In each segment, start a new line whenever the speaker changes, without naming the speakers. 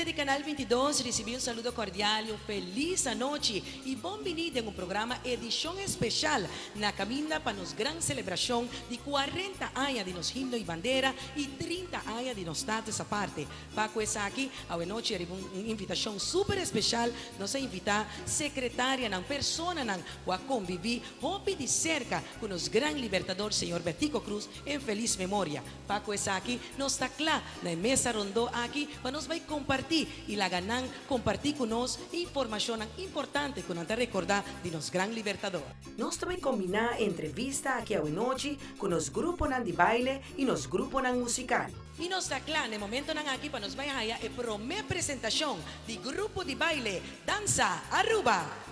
Televidente di Canal 22, ricibi un saludo cordial y un feliz anochi y bon bini den un programa edicion especial na caminda pa nos gran celebracion di 40 aña di nos himno y bandera y 30 aña di nos status aparte. Pa cu esaki, awenochi ariba un invitacion super especial nos a invita secretarianan, personanan cu a convivi hopi di cerca cu nos gran libertador señor Betico Croes en feliz memoria. Pa cu esaki nos ta cla na e mesa rondó aki pa nos bay comparti y laga nan comparti cu nos informacionnan importante cu nan ta recorda di nos gran libertador. Nos ta bay combina e entrevista aki awenochi cu nos gruponan di baile y nos gruponan musical. Y nos ta cla na e momentonan aki pa nos bay haya e prome presentacion di grupo di baile Danza Aruba.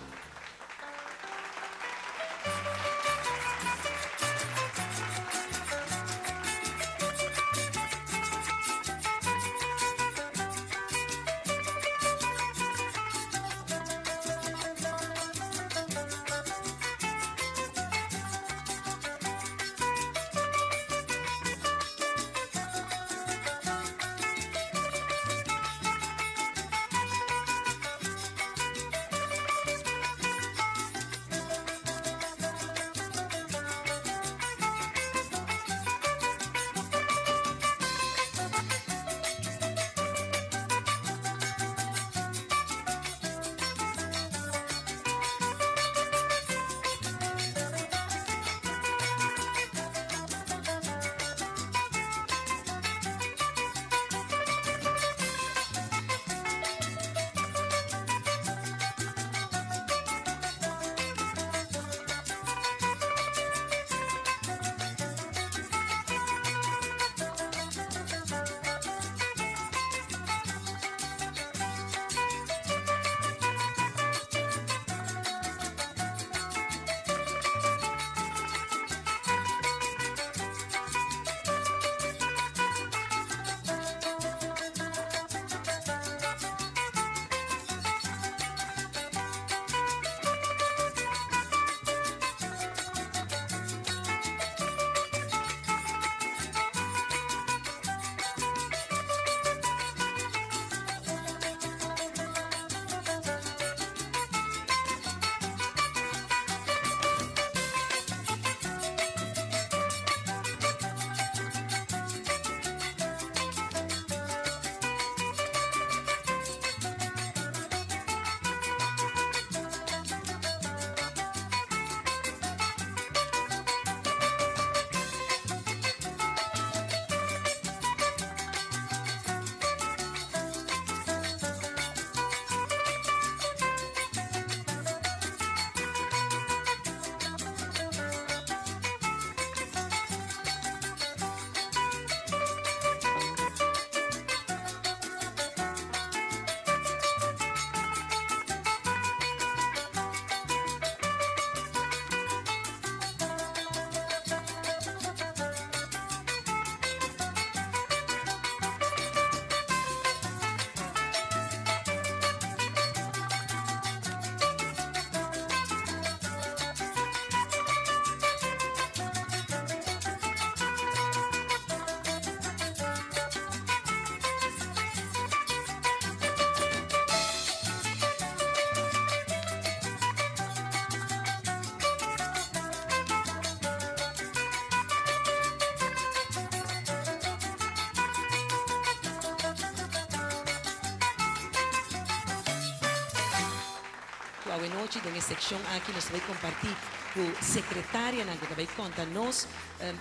Ku awenochi den e sekshon aki nos ta bai kompartí ku sekretarianan ku ta bai konta nos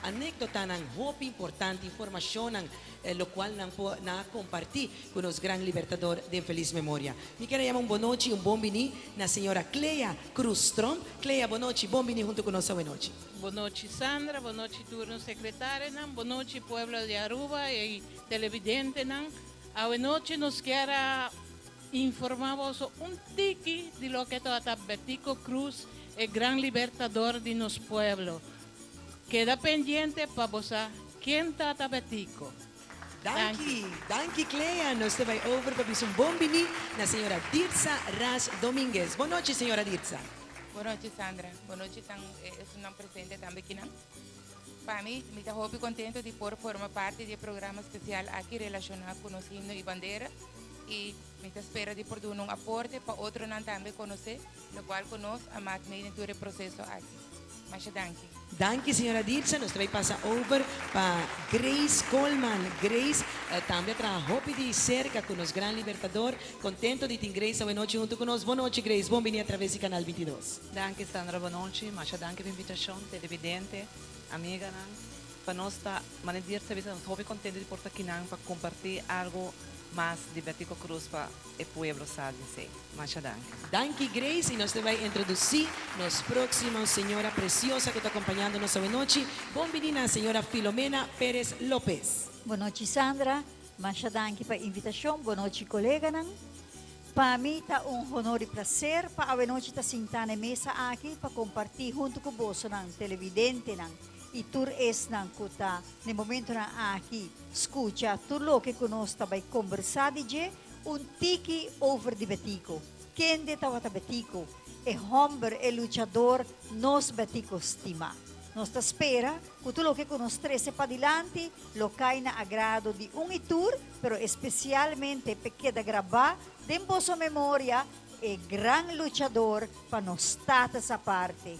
anekdotanan hopi importante, informashonnan lokual nan por nan a kompartí ku nos gran libertador den felis memoria. Mi kier a yama un bonochi y un bon bini na señora Clea Cruz Tromp. Clea, bonochi, bon bini hunto ku nos awenochi.
Bonochi Sandra, bonochi tur nos secretarionan, bonochi pueblo di Aruba y televidentenan. Awenochi nos kier a informa boso un tiki di loke tabata Betico Croes, e gran libertador di nos pueblo. Keda pendiente pa bo sa ken tata Betico.
Danki, danki Clea. Nos ta bai over pa bisa un bon bini na señora Dirtza Ras Dominguez. Bon nochi señora Dirtza.
Bon nochi Sandra. Bon nochi tan esunnan presente tambe kinan. Pa mi, mi ta hopi contento di por forma parti di e programa special aki relaciona cu nos himno y bandera. Y mi ta spera di por duna un aporte pa otronan tambe conoce locual cu nos a maak mee den tur e proceso aki. Masha danki.
Danki señora Dirsa, nos ta bay pasa over pa Grace Coleman. Grace tambe a traha hopi di cerca cu nos gran Libertador. Contento di tin Grace awenochi hunto cu nos. Bon nochi Grace, bon bini atraves di Canal 22.
Danki Sandra, bon nochi. Masha danki pa invitacion, televidente, amiganan. Pa nos ta, manera Dirsa a bisa, nos hopi contento di por ta kinan pa comparti algo mas di Betico Croes pa e pueblo sa di esey. Masha danki.
Danki Grace y nos ta bay introduci nos proximo señora preciosa cu ta acompañando nos awenochi. Bon bini na señora Filomena Perez Lopez.
Bon nochi Sandra, masha danki pa invitacion, bon nochi coleganan. Pa mi ta un honor y placer pa awenochi ta sinta na e mesa aki pa comparti hunto cu bosonan televidentenan y tur esnan cu ta na e momentonan aki scucha tur loke cu nos ta bay combersa di dje. Un tiki over di Betico. Kende tabata Betico? E homber, e luchador, nos Betico stima. Nos ta spera cu tur loke cu nos trece padilanti lo cay na agrado di un y tur, pero especialmente p'e keda grabá den boso memoria e gran luchador pa nos status aparte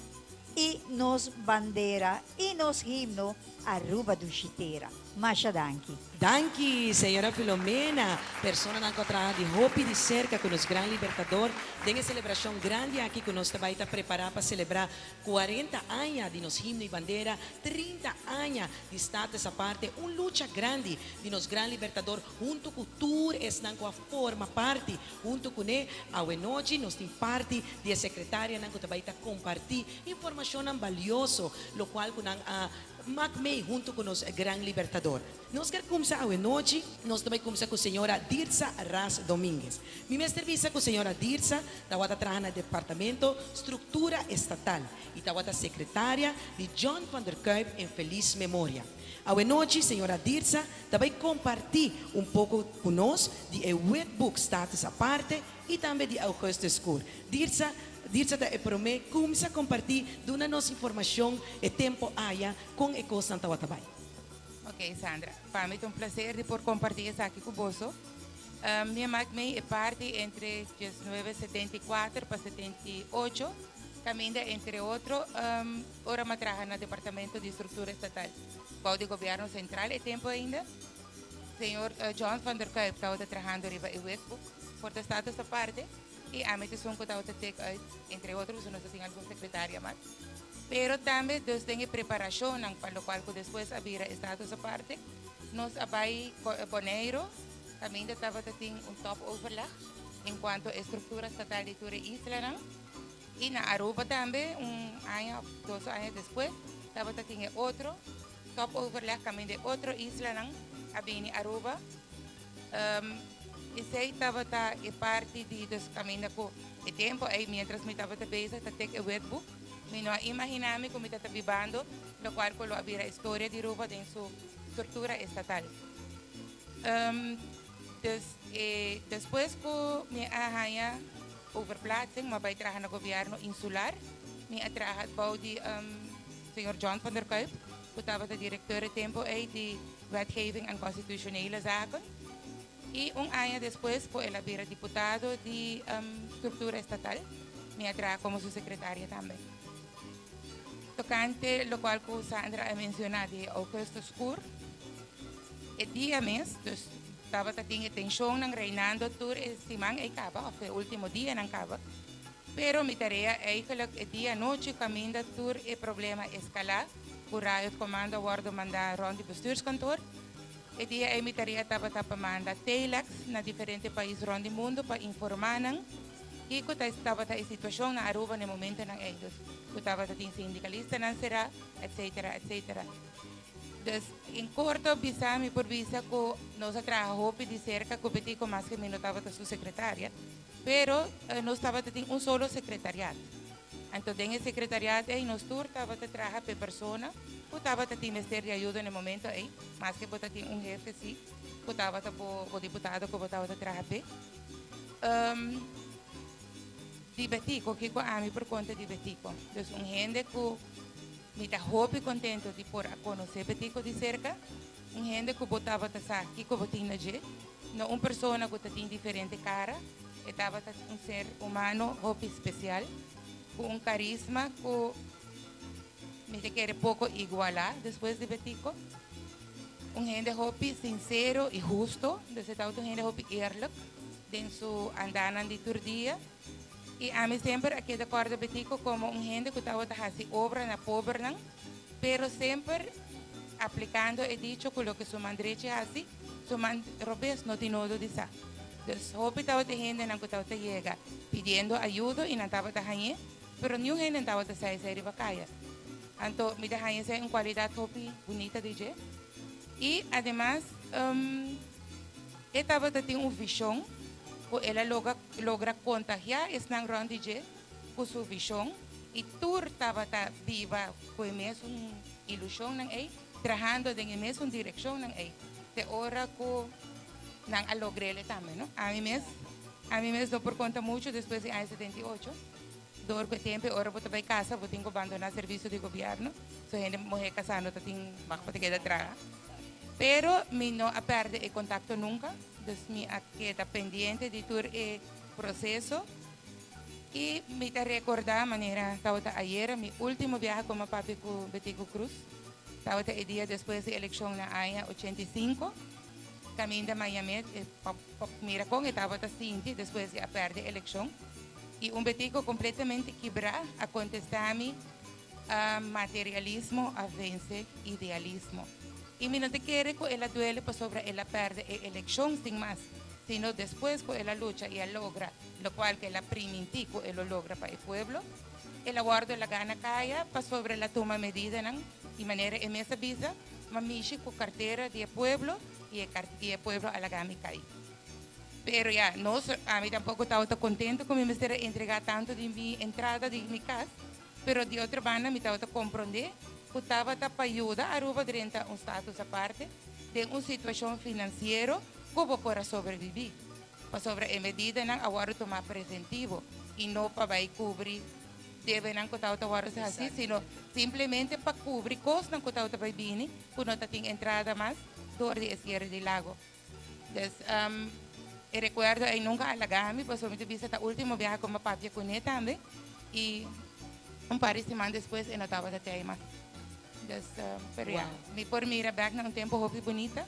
y nos bandera y nos himno Aruba Dushi Tera. Masha danki.
Danki, señora Filomena. Personanan cu a traha di hopi di cerca cu nos Gran Libertador den e celebracion grandi aki cu nos ta bay ta prepara pa celebra 40 aña di nos himno y bandera, 30 aña di status aparte, un lucha grandi di nos Gran Libertador hunto cu tur esnan cu a forma parti hunto cune. Awenochi nos tin parti di e secretarianan cu ta bay ta comparti informacionnan balioso locual cu nan a Mak mee hunto ku nos Gran Libertador. Nos ker kumsa awe nochi, nos ta bai kumsa ku señora Dirsa Ras Dominguez. Mi mester bisa ku señora Dirsa tawata traha na Departamento Struktura Estatal i tawata sekretaria di John van der Kuyp en felis memoria. Awe nochi señora Dirsa ta bai kompartí un poko ku nos di e Wetboek Status Aparte i tambe di Augustus Koer. Dirsa Dirsa ta e promé kumsa kompartí duna nos informashon e tempo aya kon e kosnan tawata bai.
Ok Sandra, pa mi ta un placer di por comparti esaki cu boso. Mi a mak mei e parti entre 1974 pa 78, caminda entre otro ora mi a traha na Departamento di Structura Estatal bou di Gobierno Central e tempo ainda. Señor John van der Kuyp tawata trahando riba e wetboek for de status aparte. I ami ta esun ku tabata take uit, entre otro, pasobra nos ta tin algun sekretaria mas. Pero tambe dus den e preparashonnan pa lokual ku despues a bira e status aparte, nos a bai Boneiru, kaminda tabata tin un top overleg en kuanto e struktura statal di tur e islanan. I na Aruba tambe un aña òf dos aña despues tabata tin e otro top overleg kaminda e otro islanan a bini Aruba. Esei tabata e parti di dus kaminda ku e tempu ei mientras mi tabata bezig ta tek e wetboek, mi no a imaginá mi ku mi ta ta bibando lokual ku lo a bira e storia di Ruba den su struktura estatal. Dus e despues ku mi a haña overplaatsing mi a bai traha na gobièrnu insular, mi a traha bou di señor John van der Kuyp ku tabata direkteur e tempu ei di Wetgeving en Constitutionele Zaken y un aña despues cu el a bira diputado di Structura Estatal, mi a traha como su secretaria tambe. Tocante locual cu Sandra a menciona di Augustus Koer, e dia mes, dus tabata tin e tensionnan reinando tur e siman ey caba of e ultimo dianan caba, pero mi tarea eigenlijk e dia anochi caminda tur e problema escala, Ku Riot Commando a wòrdu mandá rònt di bestuurskantoor. E dia ei mi tarea tabata pa manda telex na diferente pais rònt di mundu pa informá nan kiko ta tabata e situashon na Aruba na e momentonan ei, dus ku tabata tin sindikalistanan será, etcetera, etcetera. Dus en korto bisa mi por bisa ku nos a traha hopi di serka ku Betico maske mi no tabata su sekretaria, pero nos tabata tin un solo sekretariat. Anto den e sekretariat ei nos tur tabata traha p'e persona ku tabata tin mester di ayuda na e momento ei, maske bo ta tin un hefe si ku tabata bo bo diputado ku bo tabata traha p'e. Di Betico, kiko ami por konta di Betico? Dus un hende ku mi ta hopi kontento di por a konosé Betico di serka, un hende ku bo tabata sa kiko bo tin na dje. No un persona ku tin diferente kara, e tabata un ser humano hopi spesial, ku un karisma ku mi ta kere poko igualá despues di Betico. Un hende hopi sinsero i husto, dus e tabata un hende hopi eerlijk den su andanan di tur dia. I ami semper a keda kòrda Betico komo un hende ku tabata hasi obra na pobernan, pero semper aplikando e dicho ku loke su man drechi hasi, su man robes no tin nodo di sa. Dus hopi tabata e hendenan ku tabata yega pidiendo ayudo i nan tabata hañ'é, pero niun hende no tabata sa esei riba kaya. Anto mi ta haña esei un kualidat hopi bunita di dje. I ademas e tabata tin un vishon ku el a logra logra kontagiá esnan rònt di dje ku su vishon i tur tabata biba ku e mesun ilushonnan ei, trahando den e mesun direkshonnan ei te ora ku nan a logr'el tambe, no? Ami mes, ami mes no por konta muchu despues di aña 78. Dor ku e tempu e ora bo ta bai kasa bo tin ku bandoná servisio di gobièrnu, so hende muhé kasá no ta tin mag pa ta keda traha. Pero mi no a pèrdè e kontakto nunka, dus mi a keda pendiente di tur e proseso i mi ta rekordá manera tabata ayera mi último biaha ku mi a papia ku Betico Croes, tabata e dia despues di elekshon na aña 85, kaminda Miami pa mira kon e tabata sinti despues di a pèrdè elekshon. I un Betico kompletamente kibrá a kontestá mi, Materialismo a vense idealismo. I mi no ta kere ku el a duele pasobra el a pèrdè e elekshon sin mas, sino despues ku el a lucha i a logra lokual ku el a primintí ku e lo logra pa e pueblo, el a wòrdu lagá na kaya pasobra el a tuma medidanan i manera e mes a bisa, M'a mishi ku kartera di e pueblo i e pueblo a laga mi kai. Pero ya, nos, ami tampoco tabata contento cu mi mester a entrega tanto di mi entrada di mi cas, pero di otro banda mi tabata compronde cu tabata pa yuda Aruba drenta un status aparte den un situacion financiero cu bo por a sobrevivi, pasobra e medidanan a wordo tuma preventivo y no pa bay cubri debenan cu tabata wordo haci, sino simplemente pa cubri cosnan cu tabata bay bini cu no ta tin entrada mas door di e cierre di Lago. Dus e rekuerdo ei nunka a laga mi pasobra mi ta bisa ta último biaha ku mi a papia kuné tambe i un par di siman despues e no tabata tei mas. Dus pero ya, mi por mira bèk na un tempu hopi bunita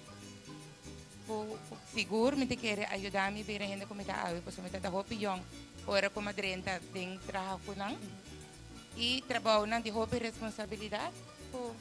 ku sigur mi ta kere a yuda mi bira hende ku mi ta awe pasobra mi ta ta hopi yòn ora ku mi a drenta den traha ku nan i trabounan di hopi responsabilidat ku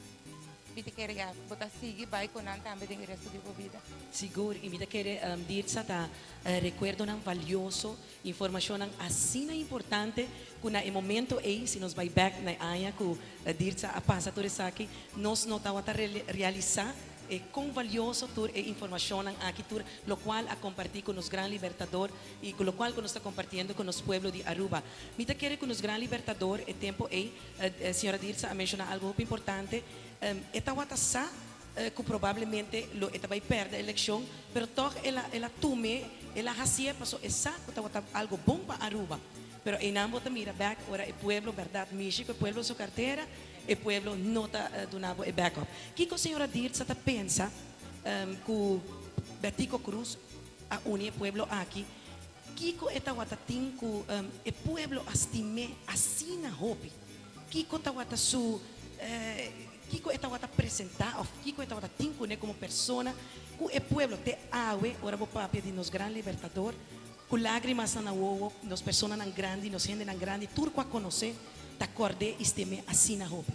Mi ta kere ya bo ta sigui bai ku nan tambe den e resto di bo bida.
Sigur, i mi ta kere Dirtsa ta rekuerdonan valioso, informashonnan asina importante ku na e momento ei, si nos bai bèk na e aña ku Dirtsa a pasa tur esaki, nos no tabata realisá e kon valioso tur e informashonnan aki, tur lokual a kompartí ku nos gran Libertador i ku lokual ku nos ta kompartiendo ku nos pueblo di Aruba. Mi ta kere ku nos gran Libertador e tempu ei, Señora Dirtsa a menshoná algu hopi importante. E tawata sa ku probablemente lo e ta bai pèrdè elekshon, pero tòg el a el a tum'é, el a hasié pasobra e sa ku tawata algu bon pa Aruba. Pero einan bo ta mira bèk ora e pueblo bèrdat mishi ku e pueblo su kartera, e pueblo no ta duna bo e bèkòp. Kiko señora Dirtsa ta pensa ku Betico Croes a uni e pueblo aki? Kiko e tawata tin ku e pueblo a stim'é asina hopi? Kiko tawata su, kiko e tawata presentá òf kiko e tawata tin kuné komo persona ku e pueblo te awe ora bo papia di nos gran Libertador, ku lágrimasnan na wowo, nos personanan grandi, nos hendenan grandi, tur ku a konosé ta kòrd'é i stim'é asina hopi?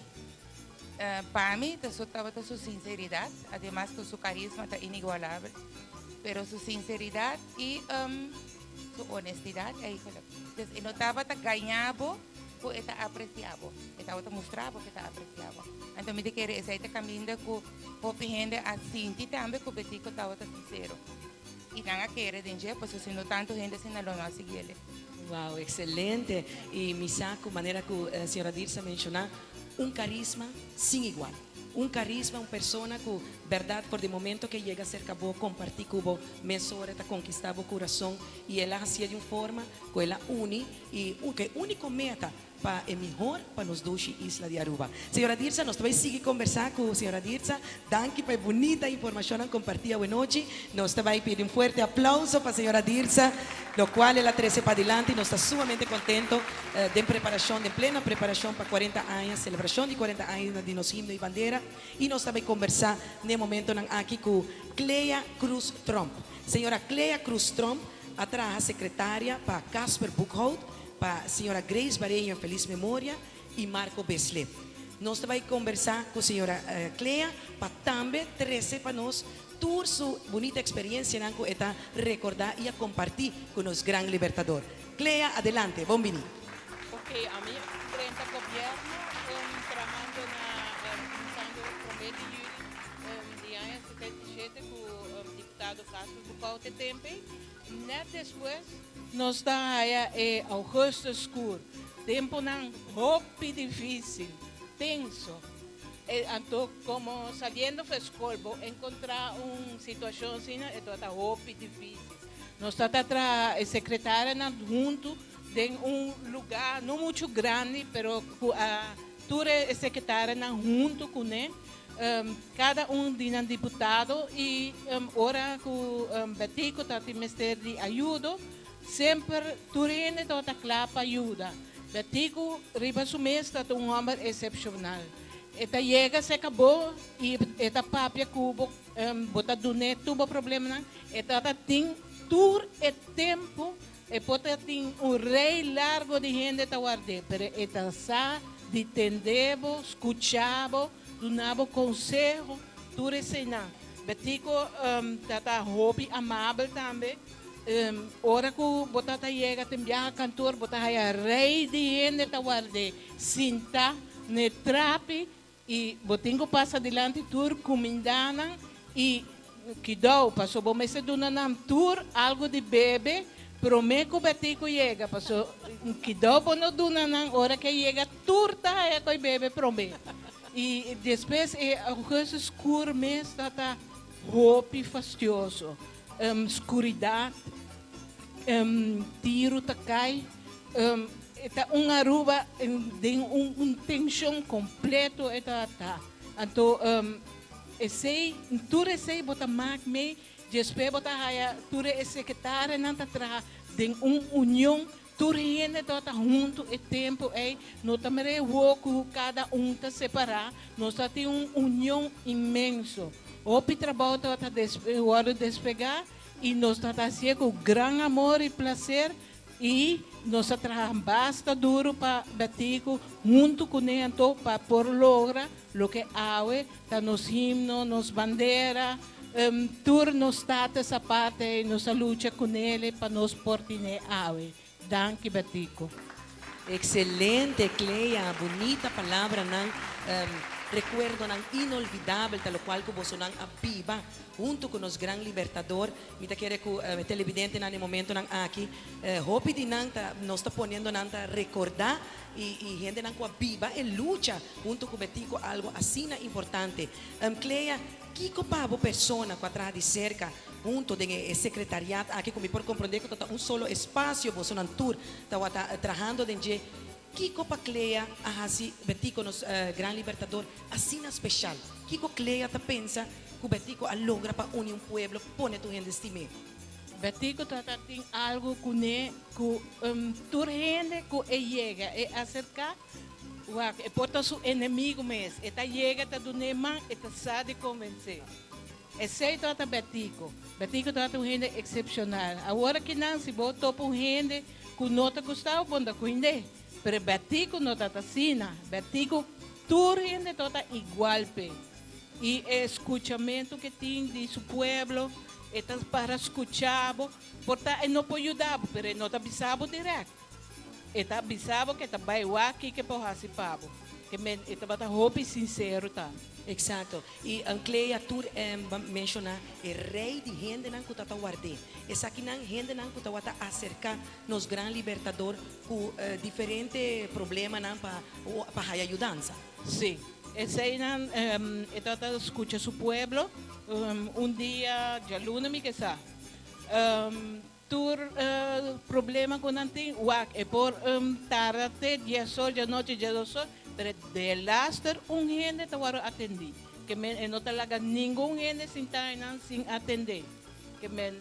Pa mi ta su tabata su sinseridat, ademas ku su karisma ta inigualabel, pero su sinseridat i su honestidat eigenlijk. Dus e no tabata gaña bo ku e ta apresia bo, e tabata mustra bo ku e ta apresia bo. Anto mi ta kere esei ta kaminda ku hopi hende a sinti tambe ku Betico tabata sinsero i nan a kere den dje, pasobra si no tantu hende asina lo no a sigui el'e.
Wow, excelente! I mi sa ku manera ku señora Dirsa menshoná, Un karisma sin igual. Un karisma, un persona ku Berdad for di momento cu e yega cerca bo, comparti cu bo, mesora e ta conquista bo curason y el a hacié di un forma cu el a uni y cu e unico meta pa e mihor pa nos dushi isla di Aruba. Señora Dirsa, nos ta bay sigui combersa cu señora Dirsa. Danki pa e bunita informacionnan comparti awenochi. Nos ta bay pidi un fuerte aplauso pa señora Dirsa, locual el a trece padilanti. Nos ta sumamente contento den preparacion, den plena preparacion pa cuarenta aña, celebracion di cuarenta aña di nos himno y bandera. Y nos ta bay combersa n'e momentonan aki cu Clea Cruz Tromp. Señora Clea Cruz Tromp a traha secretaria pa Casper Boekhout, pa señora Grace Bareño en feliz memoria y Marco Beslé. Nos ta bay combersa cu señora Clea pa tambe trece pa nos tur su bunita experiencianan cu e ta recorda y a comparti cu nos gran Libertador. Clea, adelante, bon bini.
Ok, ami a drenta gobierno trahando na cuminsando prome di juli di aña 77 cu diputado Casper Boekhout e tempo ey. Net despues nos ta haya e augustuskuur, temponan hopi dificil, tenso. Anto como saliendo for school bo encontra un situacion asina e tabata hopi dificil. Nos tabata traha e secretarianan hunto den un lugar no mucho grandi pero cu a tur e secretarianan hunto cune, cada un di nan diputado y ora cu Betico tabatin mester di ayudo semper tur hende tabata cla pa yuda. Betico riba su mes ta un homber excepcional. E ta yega cerca bo y e ta papia cu bo, bo ta dun'e tur bo problemanan. E tabata tin tur e tempo, e por ta tin un rei largo di hende ta ward'e, pero e ta sa di tende bo, scucha bo, duna bo conseho, tur eseinan. Betico ta ta hopi amabel tambe. Ora cu bo ta ta yega tin biaha kantoor, bo ta haya rei di hende ta ward'e sinta n'e trapi y bo tin cu pasa dilanti tur cumindanan y kidou, paso bo mester duna nan tur algo di bebe prome cu Betico yega, paso kidou bo no duna nan ora cu e yega tur ta haya coy bebe prome. Y despues e augustus scur mes ta ta hopi fastioso. Skuridat, tiru ta kai, e ta un Aruba den un tenshon kompleto e ta ta. Anto esei, tur esei bo ta mak mei, despues bo ta haya tur e sekretarionan ta traha den un union. Tur hende tabata huntu e tempu ei, no ta mira e wou ku kada un ta separá, nos ta tin un union inmenso. Hopi trabou tabata wòrdu desplegá i nos tabata hasié ku gran amor i plaser i nos a traha basta duru pa Betico huntu kuné anto pa por logra loke awe ta nos himno, nos bandera, tur nos status aparte ei nos a lucha kunele pa nos por tine awe. Danki Betico.
Excelente Clea, bunita palabranan, recuerdonan inolvidabel ta locual cu bosonan a biba hunto cu nos gran Libertador. Mi ta kere cu e televidentenan e momentonan aki hopi di nan ta nos ta poniendo nan ta recorda y y hendenan cu a biba e lucha hunto cu Betico algo asina importante. Clea, kico pa bo persona cu a traha di cerca hunto den e secretariat aki cu mi por comprende cu ta ta un solo espacio bosonan tur tawata trahando den dje, kico pa Clea a haci Betico nos gran Libertador asina special? Kico Clea ta pensa cu Betico a logra pa uni un pueblo pone tur hende stim'é?
Betico tawata tin algo cune cu tur hende cu e yega e acerca wak e por ta su enemigo mes e ta yega ta dun'é man e ta sa di convencé. Esey tabata Betico. Betico tabata un hende excepcional. Awor akinan si bo topa un hende cu no ta gusta bo, bo no ta cu hende. Pero Betico no tabata asina. Betico tur hende tabata igual p'e. Y e scuchamento cu e tin di su pueblo, e ta para scucha bo. Por ta e no por yuda bo, pero e no ta bisa bo direct. E ta bisa bo cu e ta bay wak kico e por haci pa bo. Ke men e tabata hopi sincero ta.
Exacto. Y Clea tur menciona e rey di hendenan cu ta ta ward'é. Esakinan hendenan cu tawata acerca nos gran Libertador cu diferente problemanan pa pa haya yudansa.
Sí. Eseinan e tabata skucha su pueblo un dia djaluna mi ke sa. Tur problema ku nan tin, wak e por tarda te diesor djanochi, diesdosor, pero delaster un hende ta wòrdu atendí. Ke men e no ta laga ningun hende sintá einan sin atendé. Ke men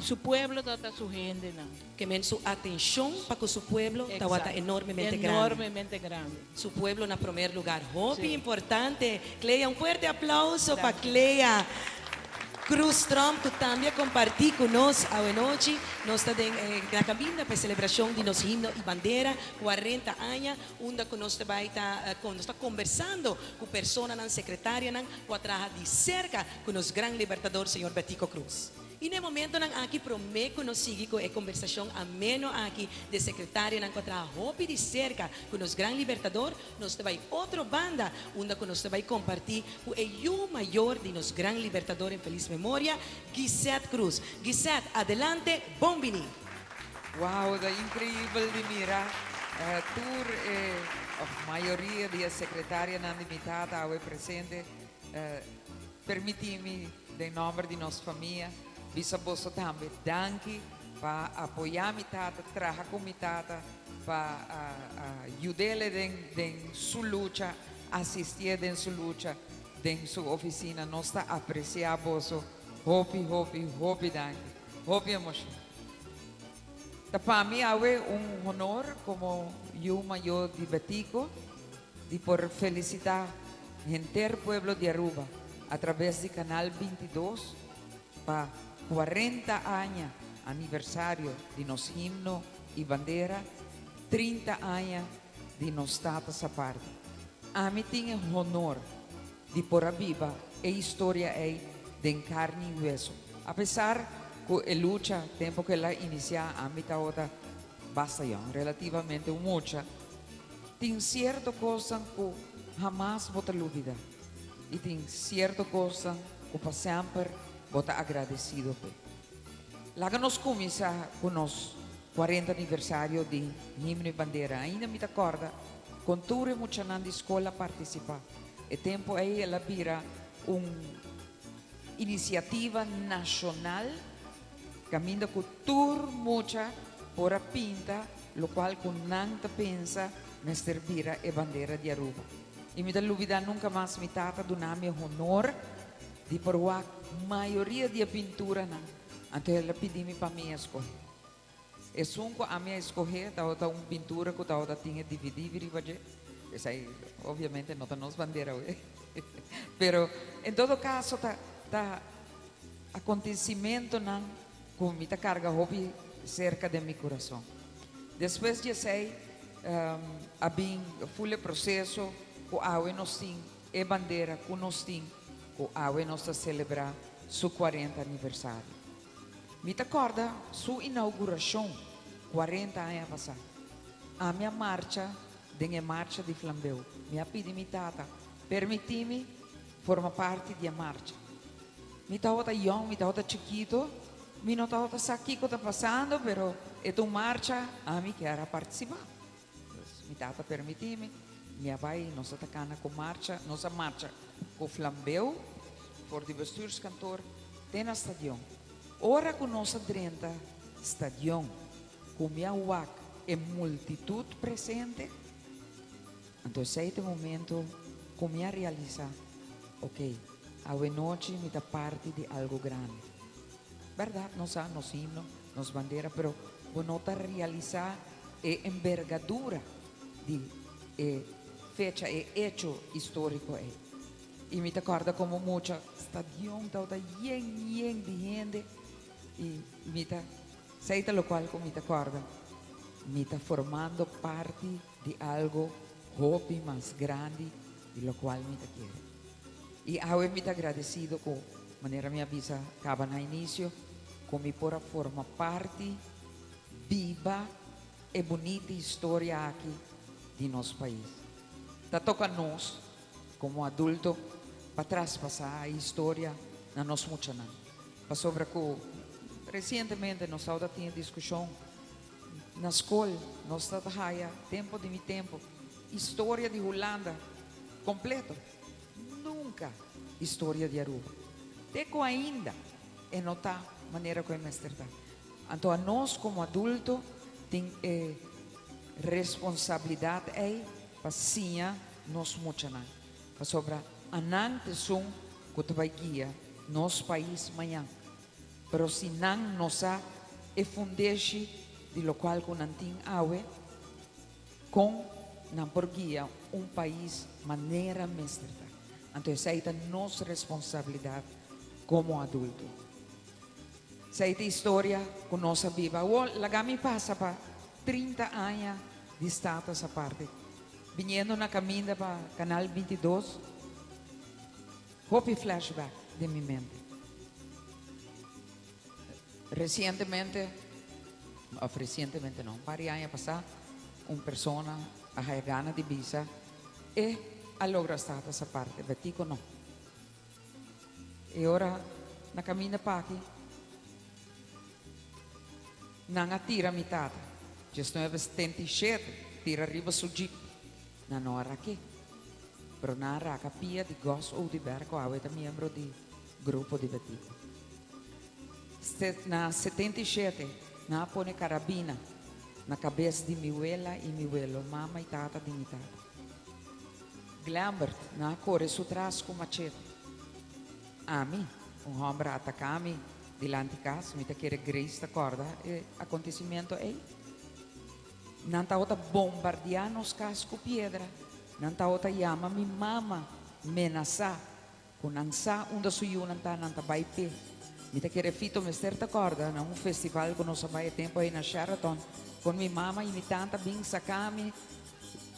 su pueblo tabata su hendenan.
Ke men su atenshon pa ku su pueblo tabata enormemente grandi.
Enormemente grandi.
Su pueblo na promer lugar. Hopi importante. Clea, un fuerte aplauso pa Clea Cruz Tromp cu tambe a comparti cu nos awenochi. Nos ta den na caminda pa e celebracion di nos himno y bandera, 40 aña, unda cu nos ta bay ta nos ta conversando cu personanan, secretarianan cu a traha di cerca cu nos gran libertador señor Betico Croes. I na e momentonan aki promé ku nos sigui ku e kombersashon ameno aki di e sekretarionan ku a traha hopi di serka ku nos gran Libertador, nos ta bai otro banda unda ku nos ta bai kompartí ku e yu mayor di nos gran Libertador en felis memoria, Gisette Cruz. Gisette, adelante, bon biní!
Wow, ta increibel di mira tur e of mayoria di e secretarianan di mi tata awe presente. Permiti mi den nomber di nos famia bisa boso tambe danki pa apoya mi tata, traha cu mi tata, pa yudele den den su lucha, asistié den su lucha den su oficina. Nos ta aprecia boso hopi hopi hopi danki. Hopi emocion. Ta pa mi awe un honor como yu mayor di Betico di por felicita Henter pueblo di Aruba a traves di Canal 22 pa 40 aña aniversario di nos himno y bandera, 30 aña di nos tata Sapardi. Ami tin e honor di por a biba e historia ey den carni y hueso. A pesar cu e lucha tempo cu el a inicia ami tabata basta yong, relativamente un mucha. Tin cierto cosnan cu hamas bo ta lubida y tin cierto cosnan cu pa semper bo ta agradecido p'e. Laga nos cuminsa cu nos 40 aniversario di Himno y Bandera. Ainda mi ta corda con tur e muchanan di scol a participa. E tempo ey el a bira un iniciativa nacional Caminda cu tur mucha por a pinta locual cu nan ta pensa mester bira e bandera di Aruba. Y mi ta lubida nunca mas mi tata duna mi e honor di por wak mayoria di e pinturanan, anto el a pidi mi pa mi escoge. Esun cu ami a escoge tabata un pintura cu tabata tin e dividivi riba dje, esai obviamente no ta nos bandera awe, pero en todo caso ta ta. Acontecimentonan cu mi ta carga hopi cerca den mi curason. Despues di esey a bin full e proceso cu awe nos tin e bandera cu nos tin cu awe nos ta celebra su 40 aniversario. Mi ta corda su inauguracion 40 aña pasa. Ami a marcha den e marcha di flambeu. Mi a pidi mi tata permiti mi forma parti di e marcha. Mi tabata yong, mi tabata chikito, mi no tabata sa kiko ta pasando, pero e ta un marcha, ami kier a partisipá. Dus mi tata permití mi, mi a bai, nos a ta kana ku marcha, nos a marcha ku flambeu for di bestuurskantoor te na stadion. Ora ku nos a drenta stadion, ku mi a wak e multitut presente, anto esei ta e momento ku mi a realisá, ok, Awenochi mi ta parti di algo grandi. Berdad nos sa nos himno, nos bandera, pero bo no ta realisa e enbergadura di e fecha, e hecho historico ey. Y mi ta corda como mucha stadion tabata yen yen di hende y mi ta, esey ta locual cu mi ta corda, mi ta formando parti di algo hopi mas grandi di locual mi ta kere. Y awe mi ta agradecido cu, manera mi a bisa caba na inicio, cu mi por a forma parti, biba e bunita historia aki di nos pais. Ta toca nos, como adulto, pa traspasa e historia na nos muchanan. Pasobra cu recientemente nos tabata tin e discusion na scol, nos ta haya tempo di mi tempo, historia di Hulanda. completo. Nunca historia di Aruba. Te cu ainda e no ta manera cu e mester ta. Anto anos como adulto tin e responsabilidad ey pa siña nos muchanan. Pasobra anan ta esun cu ta bay guia nos pais mañan. Pero si nan no sa e fundeshi di locual cu nan tin awe, con nan por guia un pais manera mester ta? Anto esey ta nos responsabilidad como adulto. Esey ta historia cu nos a biba. Awor laga mi pasa pa 30 aña di status aparte. Biniendo na caminda pa Canal 22, hopi flashback den mi mente. Recientemente, of recientemente no, un par di aña pasa, un persona a haya gana di bisa e a logra status aparte, Betico no. E ora na caminda p'aki, nan a tira mi tata, 1977, tira riba su jeep. Nan no a rak'é, pero nan a raka pia di Gus Oduber cu awe ta miembro di grupo di Betico. Na 77 nan a pone carabina na cabes di mi wela y mi welo, mama y tata di mi tata. Glambert, nan a core su tras cu machete. Ami, un homber a ataca mi dilanti cas, mi ta kere Grace ta corda e acontecimiento ey. Nan tabata bombardiá nos kas ku piedra. Nan tabata yama mi mama, menasá ku nan sa unda su yunan ta, nan ta bai p'e. Mi ta kere Fito mester ta kòrda na un festival ku nos a bai e tempu ei na Sheraton, kon mi mama i mi tanta bin saka mi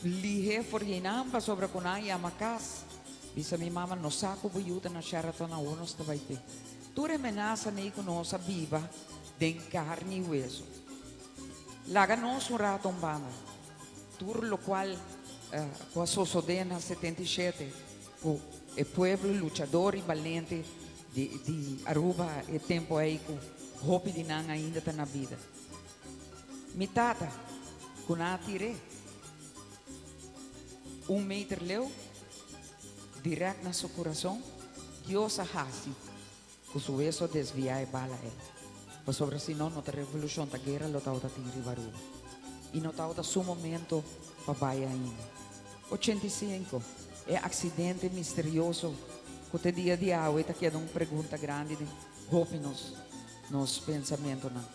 lihé for di einan pasobra ku nan yama kas. Bisa mi mama, No sa ku bo yu ta na Sheraton, awor nos ta bai p'e. Tur e menasanan ei ku nos a biba den karni i weso. Laga nos un rato un banda. Tur locual cu a sosode na 77 cu e pueblo luchador y balente di di Aruba e tempo ey cu hopi di nan ainda ta na bida. Mi tata cu nan a tir'é un meter leu direct na su curason, Dios a haci Ku su weso desviá e bala ei. Pasobra si no, no ta revolushon, ta guera lo tabata tin riba Aruba. I no tabata su momento pa bai ainda. 85, E aksidente misterioso ku te dia di awe ta keda un pregunta grandi den hopi nos nos pensamentonan.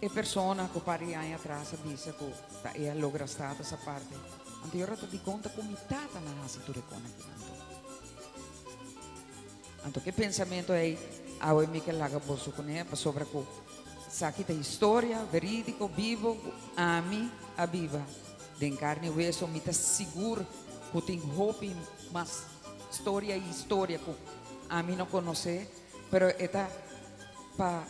E persona ku par di aña atras a bisa ku ta e a logra status aparte, anto yora ta di konta ku mi tata na hasi tur e kon aki anto. Anto ke pensamentu ei awe mi ke laga boso kuné pasobra ku esaki ta historia verídiko, bibo ku ami a biba den karni i weso. Mi ta sigur ku tin hopi mas storia i historia ku ami no konosé, pero e ta pa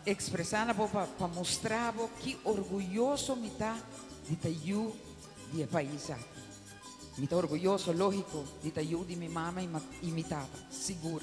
ekspresá na bo, pa mustra bo ki orguyoso mi ta di ta yu di e pais aki. Mi ta orguyoso, lógiko, di ta yu di mi mama i mi tata, sigur.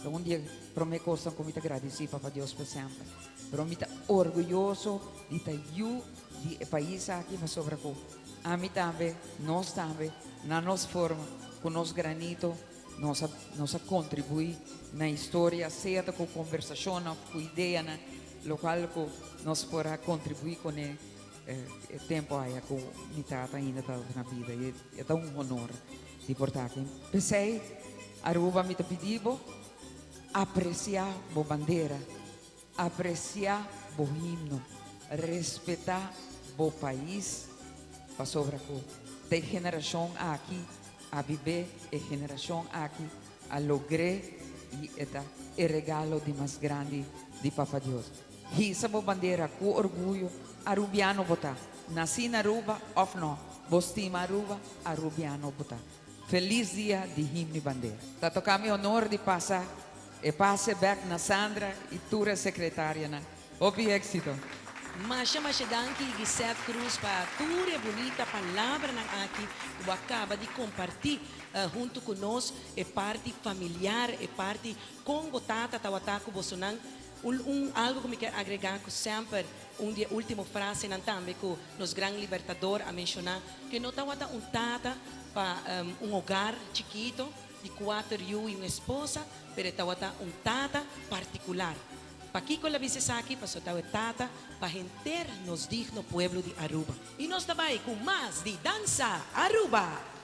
Ta un di e promé kosnan ku mi ta gradisí Papa Dios pa semper. Pero mi ta orguyoso di ta yu di e pais aki pasobra ku ami tambe, nos tambe, na nos forma, ku nos granito, nos a nos a kontribuí na historia, sea ta ku kombersashonnan òf ku ideanan, lokual ku nos por a kontribuí kuné. E tempo aya cu mi tata ainda tabata na bida y e ta un honor di por ta aki. P'esey, Aruba mi ta pidi bo aprecia bo bandera, aprecia bo himno, respeta bo pais pasobra cu ta e generacion aki a bib'é, e generacion aki a logr'é y e ta e regalo di mas grandi di Papa Dios. Hisa bo bandera ku orguyo, Arubiano bo ta. Nasí na Aruba òf no, bo stima Aruba, Arubiano bo ta. Felis dia di himno i bandera. Ta toka mi honor di pasa e pase bek na Sandra i tur e sekretarianan. Hopi éksito!
Masha masha danki Gisette Cruz pa tur e bunita palabranan aki ku bo a kaba di kompartí huntu ku nos, e parti familiar, e parti kon bo tata tawata ku bosonan. Un, un algo cu mi kier agrega cu semper un di e ultimo frasenan tambe cu nos Gran Libertador a menciona cu e no tawata un tata pa un hogar chikito di cuater yu y un esposa, pero e tawata un tata particular. Pakico el a bisa esaki? Pasobra tawata e tata pa henter nos digno pueblo di Aruba. Y nos ta bay cu mas di Danza Aruba!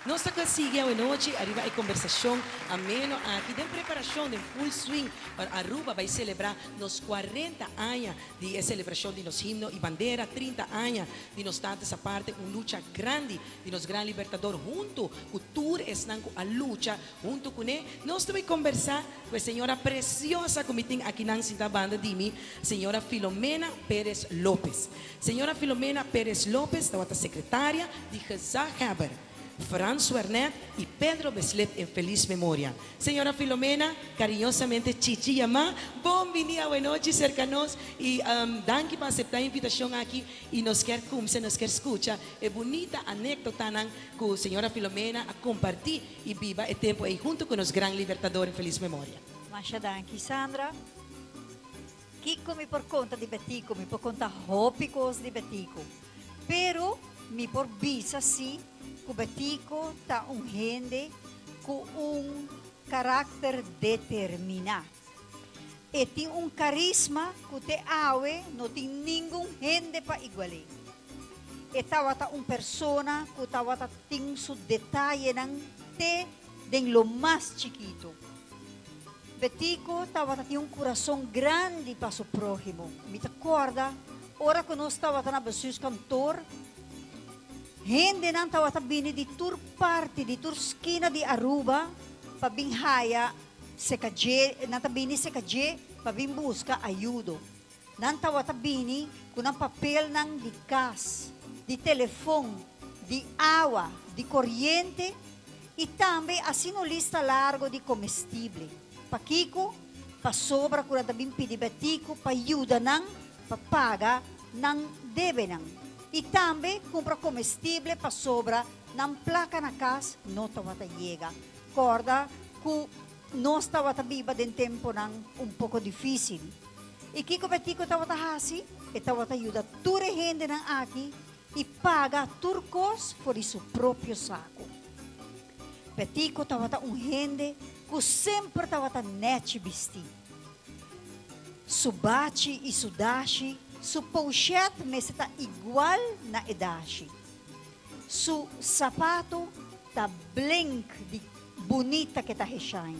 Nos ta sigui awe nochi ariba e conversacion ameno aki den preparacion den full swing pa Aruba bay celebra nos 40 aña di e celebracion di nos himno y bandera, 30 aña di nos Status Aparte, un lucha grandi di nos Gran Libertador hunto cu tur esnan cu a lucha hunto cune. Nos ta bay conversa cu e señora preciosa cu mi tin akinan sinta banda di mi, señora Filomena Perez Lopez. Señora Filomena Perez Lopez tabata secretaria di Gezaghebber Frans Wernet y Pedro Beslet en feliz memoria. Señora Filomena, cariñosamente Chichi yama, bon bini awe nochi cerca nos y danki pa acepta e invitacion aki y nos kier cumsa, nos kier scucha e bunita anecdotanan cu señora Filomena a comparti y biba e tempo ey hunto cu nos gran Libertador en feliz memoria.
Masha danki Sandra. Kiko mi por konta di Betico? Mi por konta hopi kos di Betico. Pero mi por bisa si. ku Betico ta un hende ku un karakter determiná. E tin un karisma ku te awe no tin ningun hende pa igual'é. E tabata un persona ku tabata tin su detayenan te den lo mas chikitu. Betico tabata tin un kurason grandi pa su próhimo. Mi ta kòrda ora ku nos tabata na bestuurskantoor, hendenan tabata bini di tur parti, di tur skina di Aruba pa bin haya seka dje, nan ta bini seka dje pa bin buska ayudo. Nan tabata bini ku nan papelnan di kas, di telefon, di awa, di koriente i tambe asina un lista largo di komestible. Pakiko? Pasobra ku nan ta bin pidi Betico pa yuda nan pa paga nan debenan i tambe kumpra komestible pasobra nan plaka na kas no tabata yega. Kòrda ku nos tabata biba den temponan un poko difísil. I kiko Betico tabata hasi? E tabata yuda tur e hendenan aki i paga tur kos for di su propio saku. Betico tabata un hende ku semper tabata nèchi bistí. Su bachi i su dashi, su poushèt mester ta igual na e dashi. Su sapatu ta blink di bunita ke ta heshain.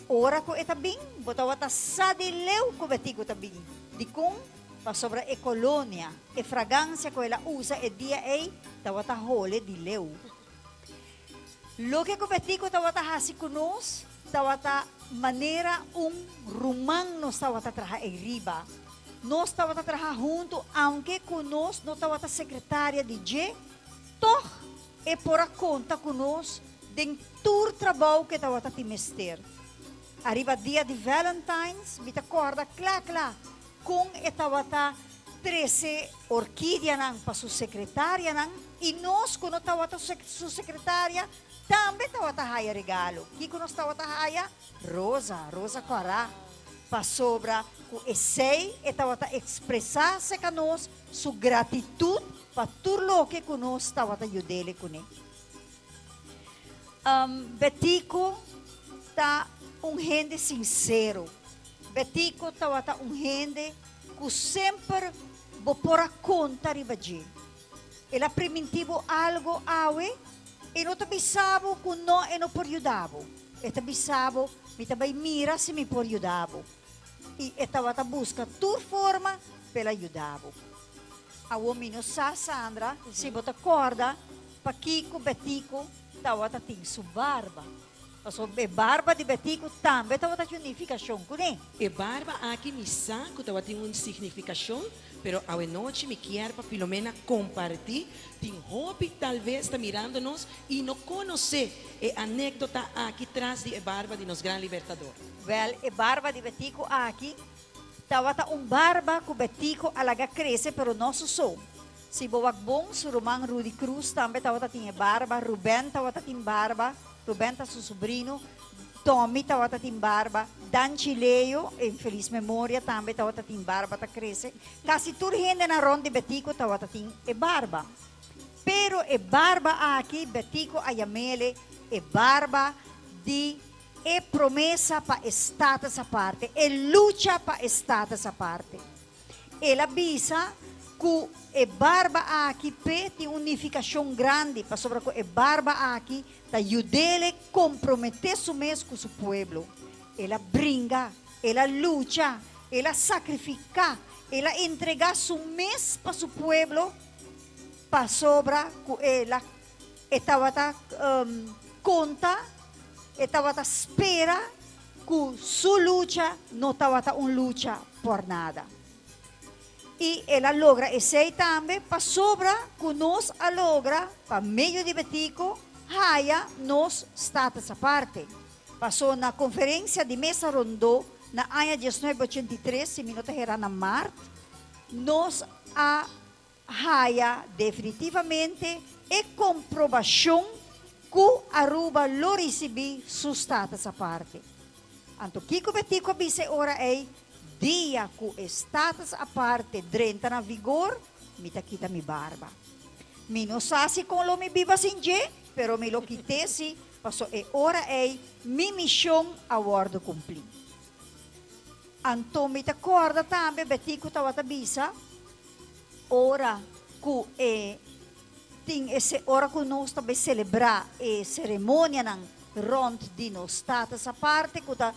Ora ku e ta bin, bo tabata sa di leu ku Betico ta bin. Dikon? Pasobra e kolonia, e fragansia ku el a usa e dia ei tabata hole di leu. Loke ku Betico tabata hasi ku nos tabata manera un ruman nos tabata traha ei riba. Nos tabata traha huntu aunke ku nos no tabata sekretaria di dje, tòg e por a konta ku nos den tur trabou ku e tabata tin mester. Ariba dia di Valentine's mi ta kòrda kla kla kon e tabata trese orkidianan pa su sekretarianan i nos ku no tabata su sekretaria tambe tabata haya regalo. Kiko nos tabata haya? Rosa, rosa kòrá. Pasobra ku esei e tabata ekspresá serka nos su gratitut pa tur loke ku nos tabata yud'el kuné. Betico ta un hende sincero. Betico tabata un hende cu semper bo por a conta riba dje. El a priminti bo algo awe, e no ta bisa bo cu no e no por yuda bo. E ta bisa bo, mi ta bay mira si mi por yuda bo. I e tabata busca tur forma p'el a yuda bo. Awor mi no sa, Sandra, si bo ta corda Pakiko Betico tawata tin su barba? Pasobra e barba di Betico tambe tawata tin un nifikashon kuné.
E barba aki mi sa ku tabatin un signifikashon, pero awenochi mi kier pa Filomena kompartí. Tin hopi talves ta mirando nos i no konosé e anekdota aki tras di e barba di nos gran Libertador.
Wèl, e barba di Betico aki tabata un barba ku Betico a laga krese pero no su so. Si bo wak bon, su ruman Rudy Cruz tambe tabata tin e barba, Ruben tabata tin barba, Ruben ta su sobrino, Tommy tabata tin barba, Danchi Leo, en feliz memoria, tambe tabata tin barba ta crece. Casi tur hendenan rond di Betico tabata tin e barba. Pero e barba aki Betico a yamele e barba di e promesa pa e status aparte, e lucha pa e status aparte. El a bisa ku e barba aki p'e tin un nifikashon grandi pasobra ku e barba aki ta yud'el komprometé su mes ku su pueblo. El a bringa, el a lucha, el a sakrifiká, el a entregá su mes pa su pueblo pasobra ku el a e tabata konta, e tabata spera ku su lucha no tabata un lucha por nada. I el a logra esei tambe pasobra ku nos a logra pa medio di Betico haya nos status aparte. Paso na konferensia di mesa rondó na aña 1983, si mi no ta hera na mart, nos a haya definitivamente e komprobashon ku Aruba lo risibí su status aparte. Anto kiko Betico a bisa e ora ei? Dia ku e status aparte drenta na vigor, mi ta kita mi barba. Mi no sa si kon lo mi biba sin dje, pero mi lo kit'é si, paso e ora ei mi mishon a wòrdu kumplí. Anto mi ta kòrda tambe Betico tabata bisa ora ku e tin e ora ku nos ta bai selebrá e seremonianan rònt di nos Status Aparte ku ta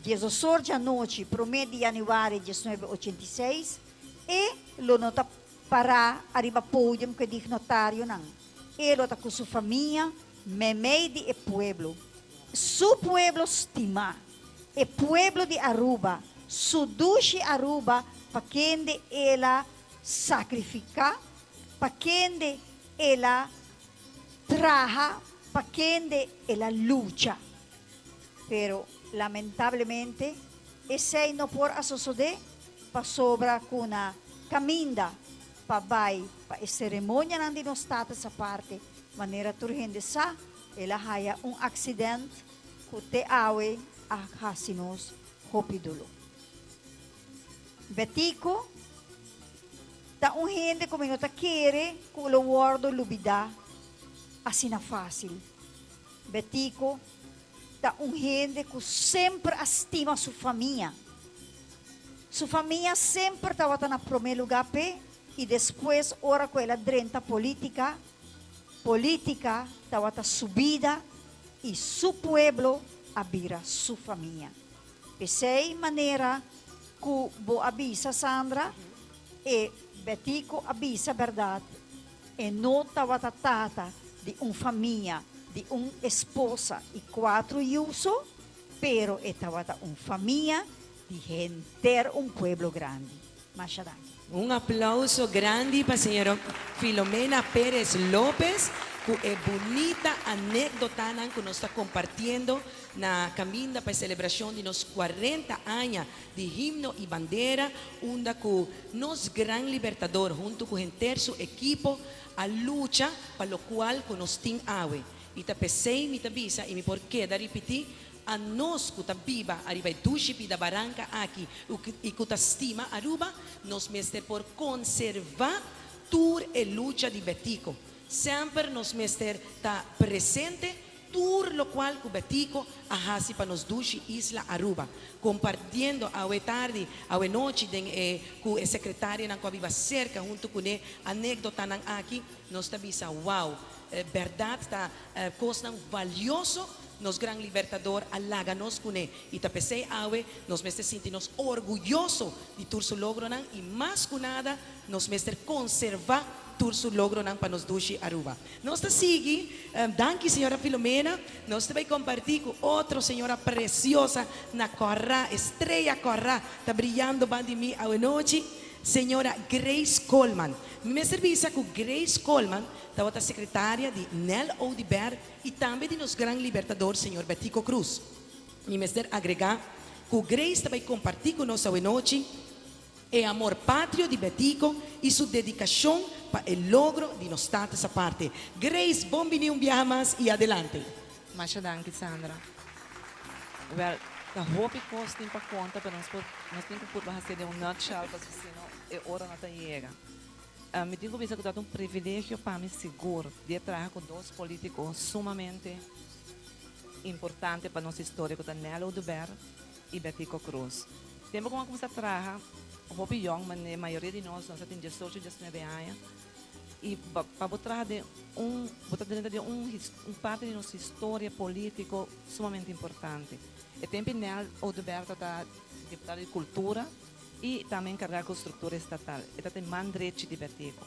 diesosor djanochi promé di yanüari diesnuebe ochenta i seis e lo no ta pará ariba podium ku e dignotarionan. E lo ta ku su famia meimei di e pueblo. Su pueblo stimá. E pueblo di Aruba, su dushi Aruba pa kende el a sacrifica, pa kende el a traha, pa kende el a lucha. Pero lamentablemente esey no por a sosode pasobra cu na caminda pa bay pa e ceremonianan di nos Status Aparte, manera tur hende sa, el a haya un accident ku te awe a hasi nos hopi doló. Betico ta un hende ku mi no ta kere ku lo wòrdu lubidá asina fásil. Betico ta un hende ku semper a stima su famia. Su famia semper tabata na promé lugá p'e i despues ora ku el a drenta polítika, polítika tabata su bida i su pueblo a bira su famia. P'esei manera ku bo a bisa, Sandra, e Betico a bisa bèrdat, e no tabata tata di un famia di un esposa i kuatro yu so, pero e tabata un famia di henter un pueblo grandi. Masha danki.
Un aplauso grandi pa señora Filomena Perez Lopez ku e bunita anekdotanan ku nos ta kompartiendo na kaminda pa e selebrashon di nos kuarenta aña di himno i bandera unda ku nos gran libertador huntu ku henter su ekipo a lucha pa lokual ku nos tin awe. I ta p'esei mi ta bisa i mi por keda ripití, A nos ku ta biba ariba e dushi pida baranka aki i ku ta stima Aruba, nos mester por konservá tur e lucha di Betico. Semper nos mester ta presente tur lokual ku Betico a hasi pa nos dushi isla Aruba. Kompartiendo awe tardi, awe nochi den e ku e sekretarianan ku a biba serka huntu kuné anekdotanan aki, nos ta bisa, Wow! Bèrdat ta kosnan valioso nos Gran Libertador a laga nos kuné i ta p'esei awe nos mester sinti nos orguyoso di tur su logronan i mas ku nada nos mester konservá tur su logronan pa nos dushi Aruba. Nos ta sigui, danki señora Filomena, nos ta bai kompartí ku otro señora preciosa na kòrá, estrella kòrá ta briyando ban di mi awe nochi, señora Grace Coleman. Mi mester bisa ku Grace Coleman tabata sekretaria di Nel Oduber i tambe di nos gran libertador señor Betico Croes. Mi mester agrega cu Grace ta bay comparti cu nos awenochi e amor patrio di Betico y su dedicacion pa e logro di nos Status Aparte. Grace, bon bini un biaha mas y adelante.
Masha danki Sandra. Wel, ta hopi cos tin pa conta pero nos por nos tin cu purba haci den un nutshell pasobra sino e ora no ta yega. Mi tin ku bisa ku tabata un privilegio pa mi sigur di e traha ku dos polítiko sumamente importante pa nos historia ku ta Nel Oduber i Betico Croes. Tempu ku mi a kuminsá traha hopi yòn, mane mayoria di nos, nos a tin diesocho, diesnuebe aña i pa bo traha den un, bo ta drenta den un un parti di nos historia polítiko sumamente importante. E tempu Nel Oduber tabata diputado di kultura. I tambe enkargá ku struktura estatal. E ta den man drechi di Betico.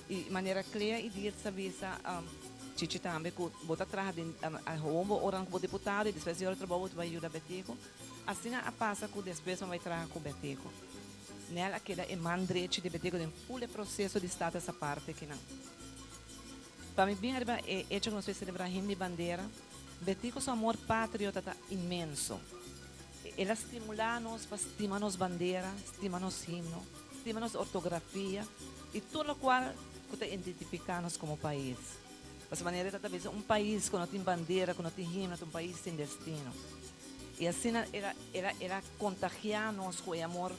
I manera Clea i Dirtz a bisa Chichi tambe ku bo ta traha den gewoon bo oranan ku bo diputado i despues di ora di trabou bo ta bai yuda Betico. Asina a pasa ku despues bo a bai traha ku Betico. Nel a keda e man drechi di Betico den ful e proseso di status aparte kinan. Pa mi bin ariba e echo ku nos bai selebrá himno di bandera, Betico su amor patrio ta ta inmenso. El a stimulá nos pa stima nos bandera, stima nos himno, stima nos ortografia i tur lokual ku ta identifiká nos komo pais. Pasobra manera e ta ta bisa un pais ku no tin bandera, ku no tin himno ta un pais sin destino. I asina el a el a el a kontagiá nos ku e amor.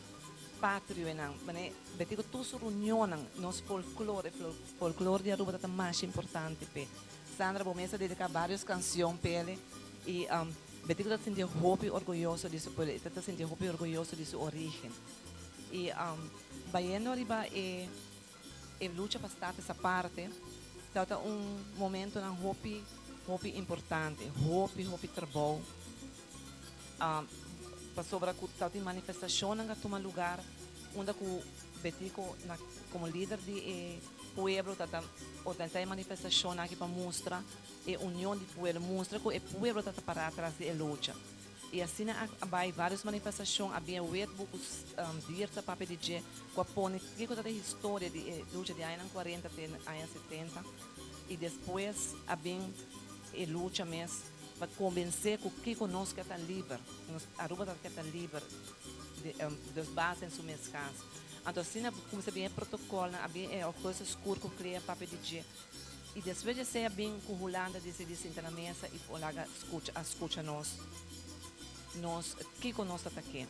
Patrionan, mane Betico tur su reunionnan, nos folklore, folklore di Aruba ta mas importante p'e. Sandra, bo mes a dedica varios cancion p'ele y Betico ta sinti hopi orguyoso di su pueblo, e ta sinti hopi orguyoso di su origen. Y bayendo ariba e e lucha pa status aparte, tabata un momentonan hopi, hopi importante, hopi, hopi trabou. Pasobra cu tabatin manifestacionnan a tuma lugar unda cu Betico na como lider di e pueblo ta ta organisa e manifestacionnan aki pa mustra e union di pueblo, mustra cu e pueblo ta ta para tras di e lucha. Y asina a bay varios manifestacion, a bin e wetboek cu Dirk ta papia di dje cu a pone kico ta e historia di e lucha di añanan cuarenta te aña setenta y despues a bin e lucha mes pa convence cu kico nos ke ta liber, nos Aruba ta ke ta liber di dus base den su mes cas. Anto asina cuminsa bin e protocolnan, a bin e augustus scur cu crea papia di dje y despues di esey a bin cu Hulanda dicidi sinta na mesa y por laga scucha a scucha nos nos kico nos ta ta ke.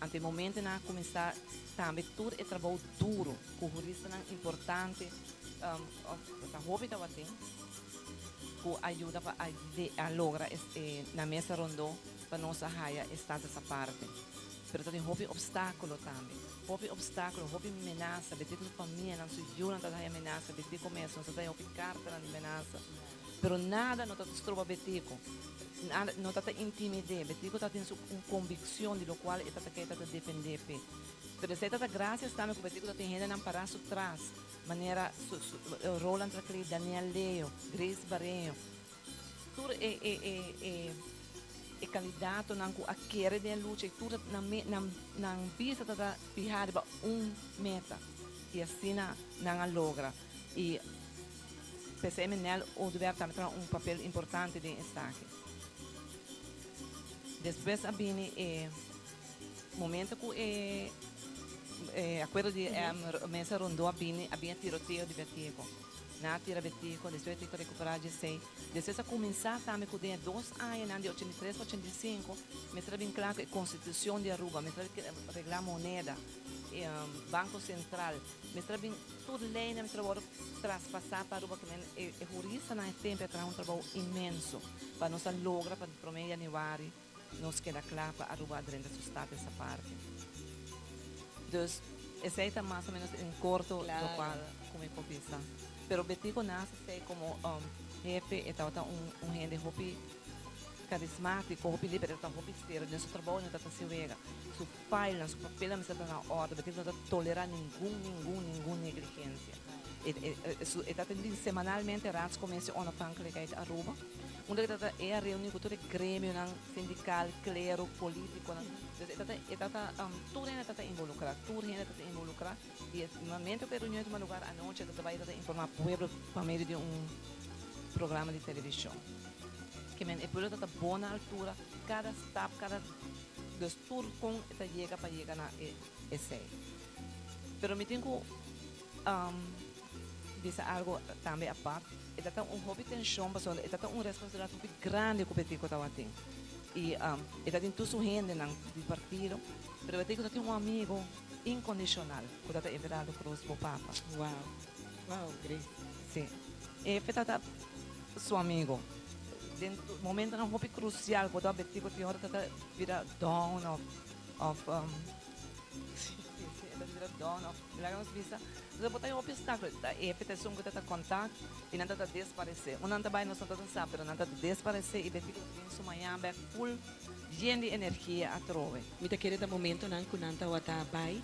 Anto e momentonan a cuminsa tambe tur e trabou duro cu huristanan importante of ta hopi tabatin. Cu a yuda pa a logra e na mesa rondó pa nos a haya e status aparte. Pero ta tin hopi obstáculo tambe. Hopi obstáculo, hopi menasa. Beti cu su famianan, su yunan ta haya menasa. Betico mes, nos ta haya hopi cartanan di menasa. Pero nada no ta stroba Betico. Nada no ta ta intimid'é. Betico ta tin su un conviccion di locual e ta ta ke ta ta defendé p'e. Pero esey ta ta gracias tambe cu Betico ta tin hendenan pará su tras. Manera Roland Traclé, Daniel Leo, Grace Bareño, tur e e e e e kandidatonan ku a kere den e lucha i tur nan me nan nan bista ta ta fiha riba un meta i asina nan a logra i p'esei Nel Oduber tambe traha un papel importante den esaki. Despues a bini e. Momento cu e acuerdo di mesa rondo a bini, a bini e tiroteo di Betico. Nan a tira Betico, despues Betico a recupera djesey. Despues a cuminsa tambe cu den e dos añanan di 83 pa 85 mester a bin cla cu e constitucion di Aruba, mester a regla moneda, Banco Central, mester a bin tur leynan mester a wordo traspasa pa Aruba. E huristanan e tempo a traha un trabou inmenso pa nos a logra pa prome januari. Nos keda kla pa Aruba a drenta su status aparte. Dus esei ta mas o menos en korto lokual ku mi por bisa. Pero Betico nace esei komo hefe, e tabata un hende hopi karismátiko, hopi liber, e tabata hopi serio den su trabou, e no tabata hasi wega. Su filenan, su papelnan mester ta na orde, Betico no ta tolerá ningun, ningun, ningun negligensia. E ta tende semanalmente Raadscommissie Onafhankelijkheid Aruba. Unda ku ta e a reuní ku tur e gremionan sindikal, klero, polítikonan. Dus e ta e ta tur hende ta ta involukrá, tur hende ta ta involukrá i e momento ku e reunion tuma lugar anochi e ta bai e ta ta informá pueblo pa medio di un programa di televishon. Ke men e pueblo ta ta bon na altura kada stap, kada dus tur kon e ta yega pa yega na e esei. Pero mi tin ku. Bisa algo tambe apart, e ta ta un hopi tenshon pasobra e ta ta un responsabilidat hopi grandi ku Betico tabatin. I e ta tin tur su hendenan di partido, pero Betico ta tin un amigo inkondishonal ku ta ta Everardo Cruz, bo papa.
Wow, wow, Grace.
Si, Efe ta ta su amigo. Den momentonan hopi krusial ku ta Betico tin ora ta ta bira down of of. Sí, sí, e ta bira down of laga nos bisa, nos a bota hopi obstáculo, ta efe ta esun ku ta ta contact i nan ta ta desparesé. Un nan ta bai nos no ta ta sa, pero nan ta desparesé i Betico ta bin su mañan bek full yen di energia atrobe.
Mi ta kere ta momentonan ku nan tabata bai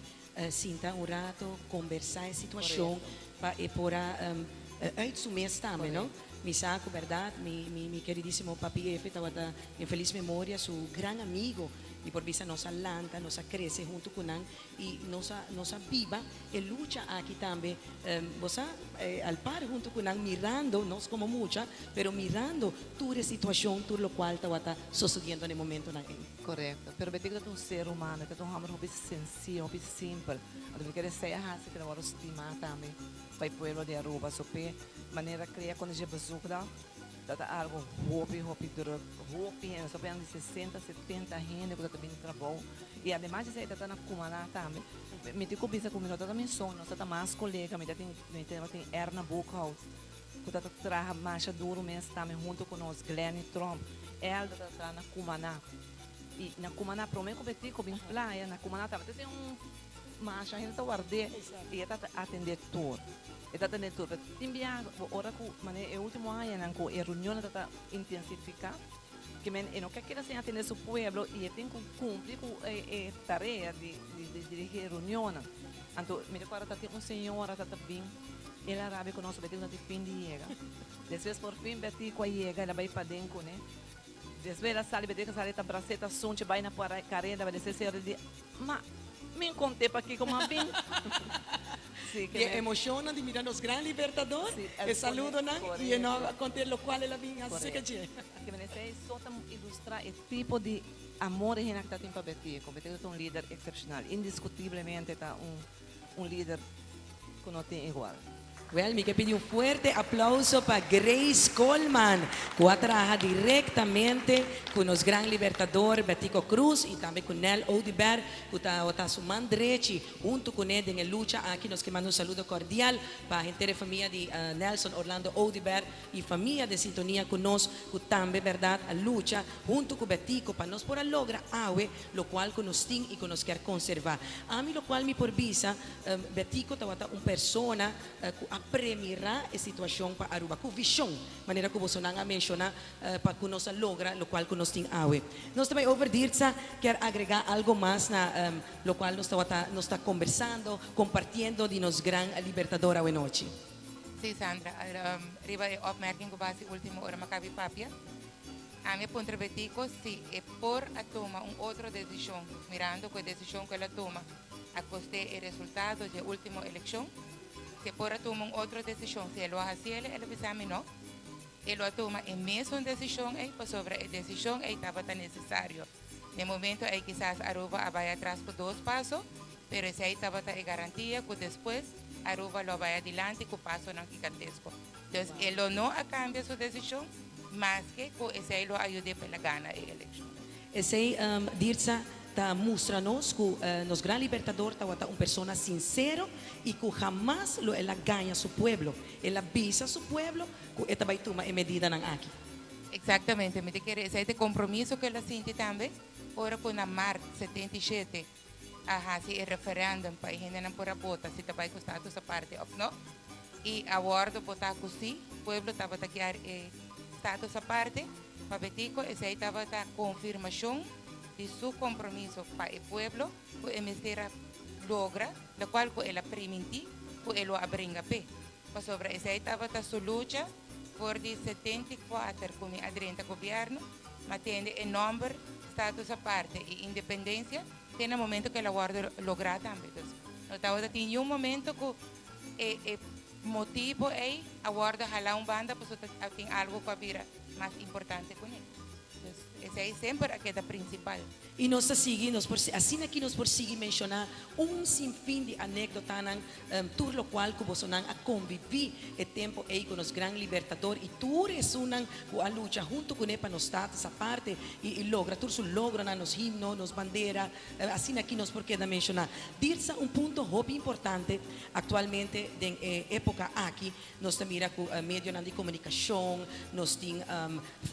sinta un rato, kombersá e situashon pa e por a uit su mes tambe, no? Mi sa ku bèrdat mi mi keridísimo papi Efe tabata en felis memoria su gran amigo. Mi por bisa nos a lanta, nos a krese huntu ku nan i nos a nos a biba e lucha aki tambe. Bo sa, al par huntu ku nan mirando, nos komo mucha, pero mirando tur e situashon, tur lokual tabata sosodiendo na e momentonan ei.
Korekto. Pero Betico ta un ser humano, e ta un hòmber hopi sensiyo, hopi simpel. Anto mi kere esei a hasi ku el a wòrdu stimá tambe pa e pueblo di Aruba. So p'e manera krea kono dje bezoek dan. Ta algo hopi, hopi druk, hopi hende, so di 60, 70 hende ku ta bin trabou. I ademas esei ta na Cumaná tambe. Mi tin ku bisa ku mi no ta mi so, nos ta mas kolega, mi tin Erna Boekhout, ku ta traha masha duru mes tambe huntu ku nos, Glenny Tromp. El ta na Cumaná. I na Cumaná, promé ku Betico bin Playa, na Cumaná tambe tin un masha hende ta ward'é i e ta atendé tur. E ta atendé tur. Pero tin bia ora ku manera e último añanan ku e reunion ta intensifiká, ke men e no ke keda sin atendé su pueblo i e tin ku kumpli ku e tarea di dirigí e reunionnan. Anto mi rekòrda ta tin un señora ta bin, el a rabia ku nos, Betico ta tin fin di yega. Despues por fin Betico a yega, el a bai paden kuné. Despues el a sali, Betico a sali ta bras'é, ta sunchi bai na kareda, bai despues señora di, Ma mi kont'é pakiko m'a bin. Sí,
E emoshonnan di mira nos gran libertador, e saludonan, i e no kont'é lokual el a bin hasi serka dje.
Ke men esei so ta ilustrá e tipo di amor e hende ku ta tin pa Betico. Betico ta un lider eksepshonal, indiskutiblemente ta un lider ku no tin igual.
Well, mi ke pidi un fuerte aplouso pa Grace Coleman, ku a traha direktamente ku nos gran libertador Betico Croes i tambe ku Nel Oduber, ku ta su man drechi huntu kuné den e lucha aki. Nos ke manda un saludo kordial pa henter e famia di Nelson Orlando Oduber i famia den sintonia ku nos, ku tambe, bèrdat, a lucha huntu ku Betico pa nos por a logra awe lokual ku nos tin i ku nos kier konservá. Ami lokual mi por bisa, Betico tabata un persona ku a premirá e situashon pa Aruba ku vishon, manera ku bosonan a menshoná, pa ku nos a logra lokual ku nos tin awe. Nos ta bai over Dirtza kier agregá algo mas na lokual nos tabata nos ta kombersando, kompartiendo di nos gran libertador awe nochi.
Sí, Sandra, riba e opmerking ku bo a hasi último ora m'a kaba di papia. Ami a puntra Betico si e por a tuma un otro desishon, mirando ku e desishon ku el a tuma a kost'é e resultado dje último elekshon. Si e por a tuma un otro desishon, si e lo a hasi el, el a bisa mi no. E lo a tuma e mesun desishon ei pasobra e desishon ei tabata nesesario. Na e momento ei kisas Aruba a bai atras ku dos paso, pero esei tabata e garantia ku despues Aruba lo a bai adilanti ku pasonan gigantesko. Dus e lo no a kambia su desishon, maske ku esei lo a yud'é pa el a gana e elekshon.
Esei, Dirtza, ta mustra nos ku nos gran libertador tabata un persona sinsero i ku hamas lo el a gaña su pueblo. El a bisa su pueblo ku e ta bai tuma e medidanan aki.
Eksaktamente, mi ta kere esei ta e kompromiso ku el a sinti tambe ora ku na mart 77 a hasi e referèndum pa e hendenan por a bota si ta bai ku status aparte òf no. I a wòrdu botá ku sí, pueblo tabata kier e status aparte. Pa Betico esei tabata konfirmashon di su kompromiso pa e pueblo ku e mester a logra lokual ku el a primintí ku e lo a bringa p'e. Pasobra esei tabata su lucha for di 74 ku mi a drenta gobièrnu, m'a tende e nòmber status aparte i independensia te na momento ku el a wòrdu lográ tambe. Dus no tabata tin niun momento ku e motibu ei a wòrdu halá un banda pasobra ta tin algu ku a bira mas importante kuné. Dus esei semper a keda prinsipal.
I nos ta sigui, nos por asina aki nos por sigui menshoná un sinfin di anékdotanan, tur lokual ku bosonan a konviví e tempu ei ku nos gran Libertador i tur esunnan ku a lucha huntu kuné pa nos status aparte i logra tur su logronan, nos himno, nos bandera, asina aki nos por keda menshoná. Dirsa un punto hopi importante aktualmente den e époka aki, nos ta mira ku medionan di komunikashon, nos tin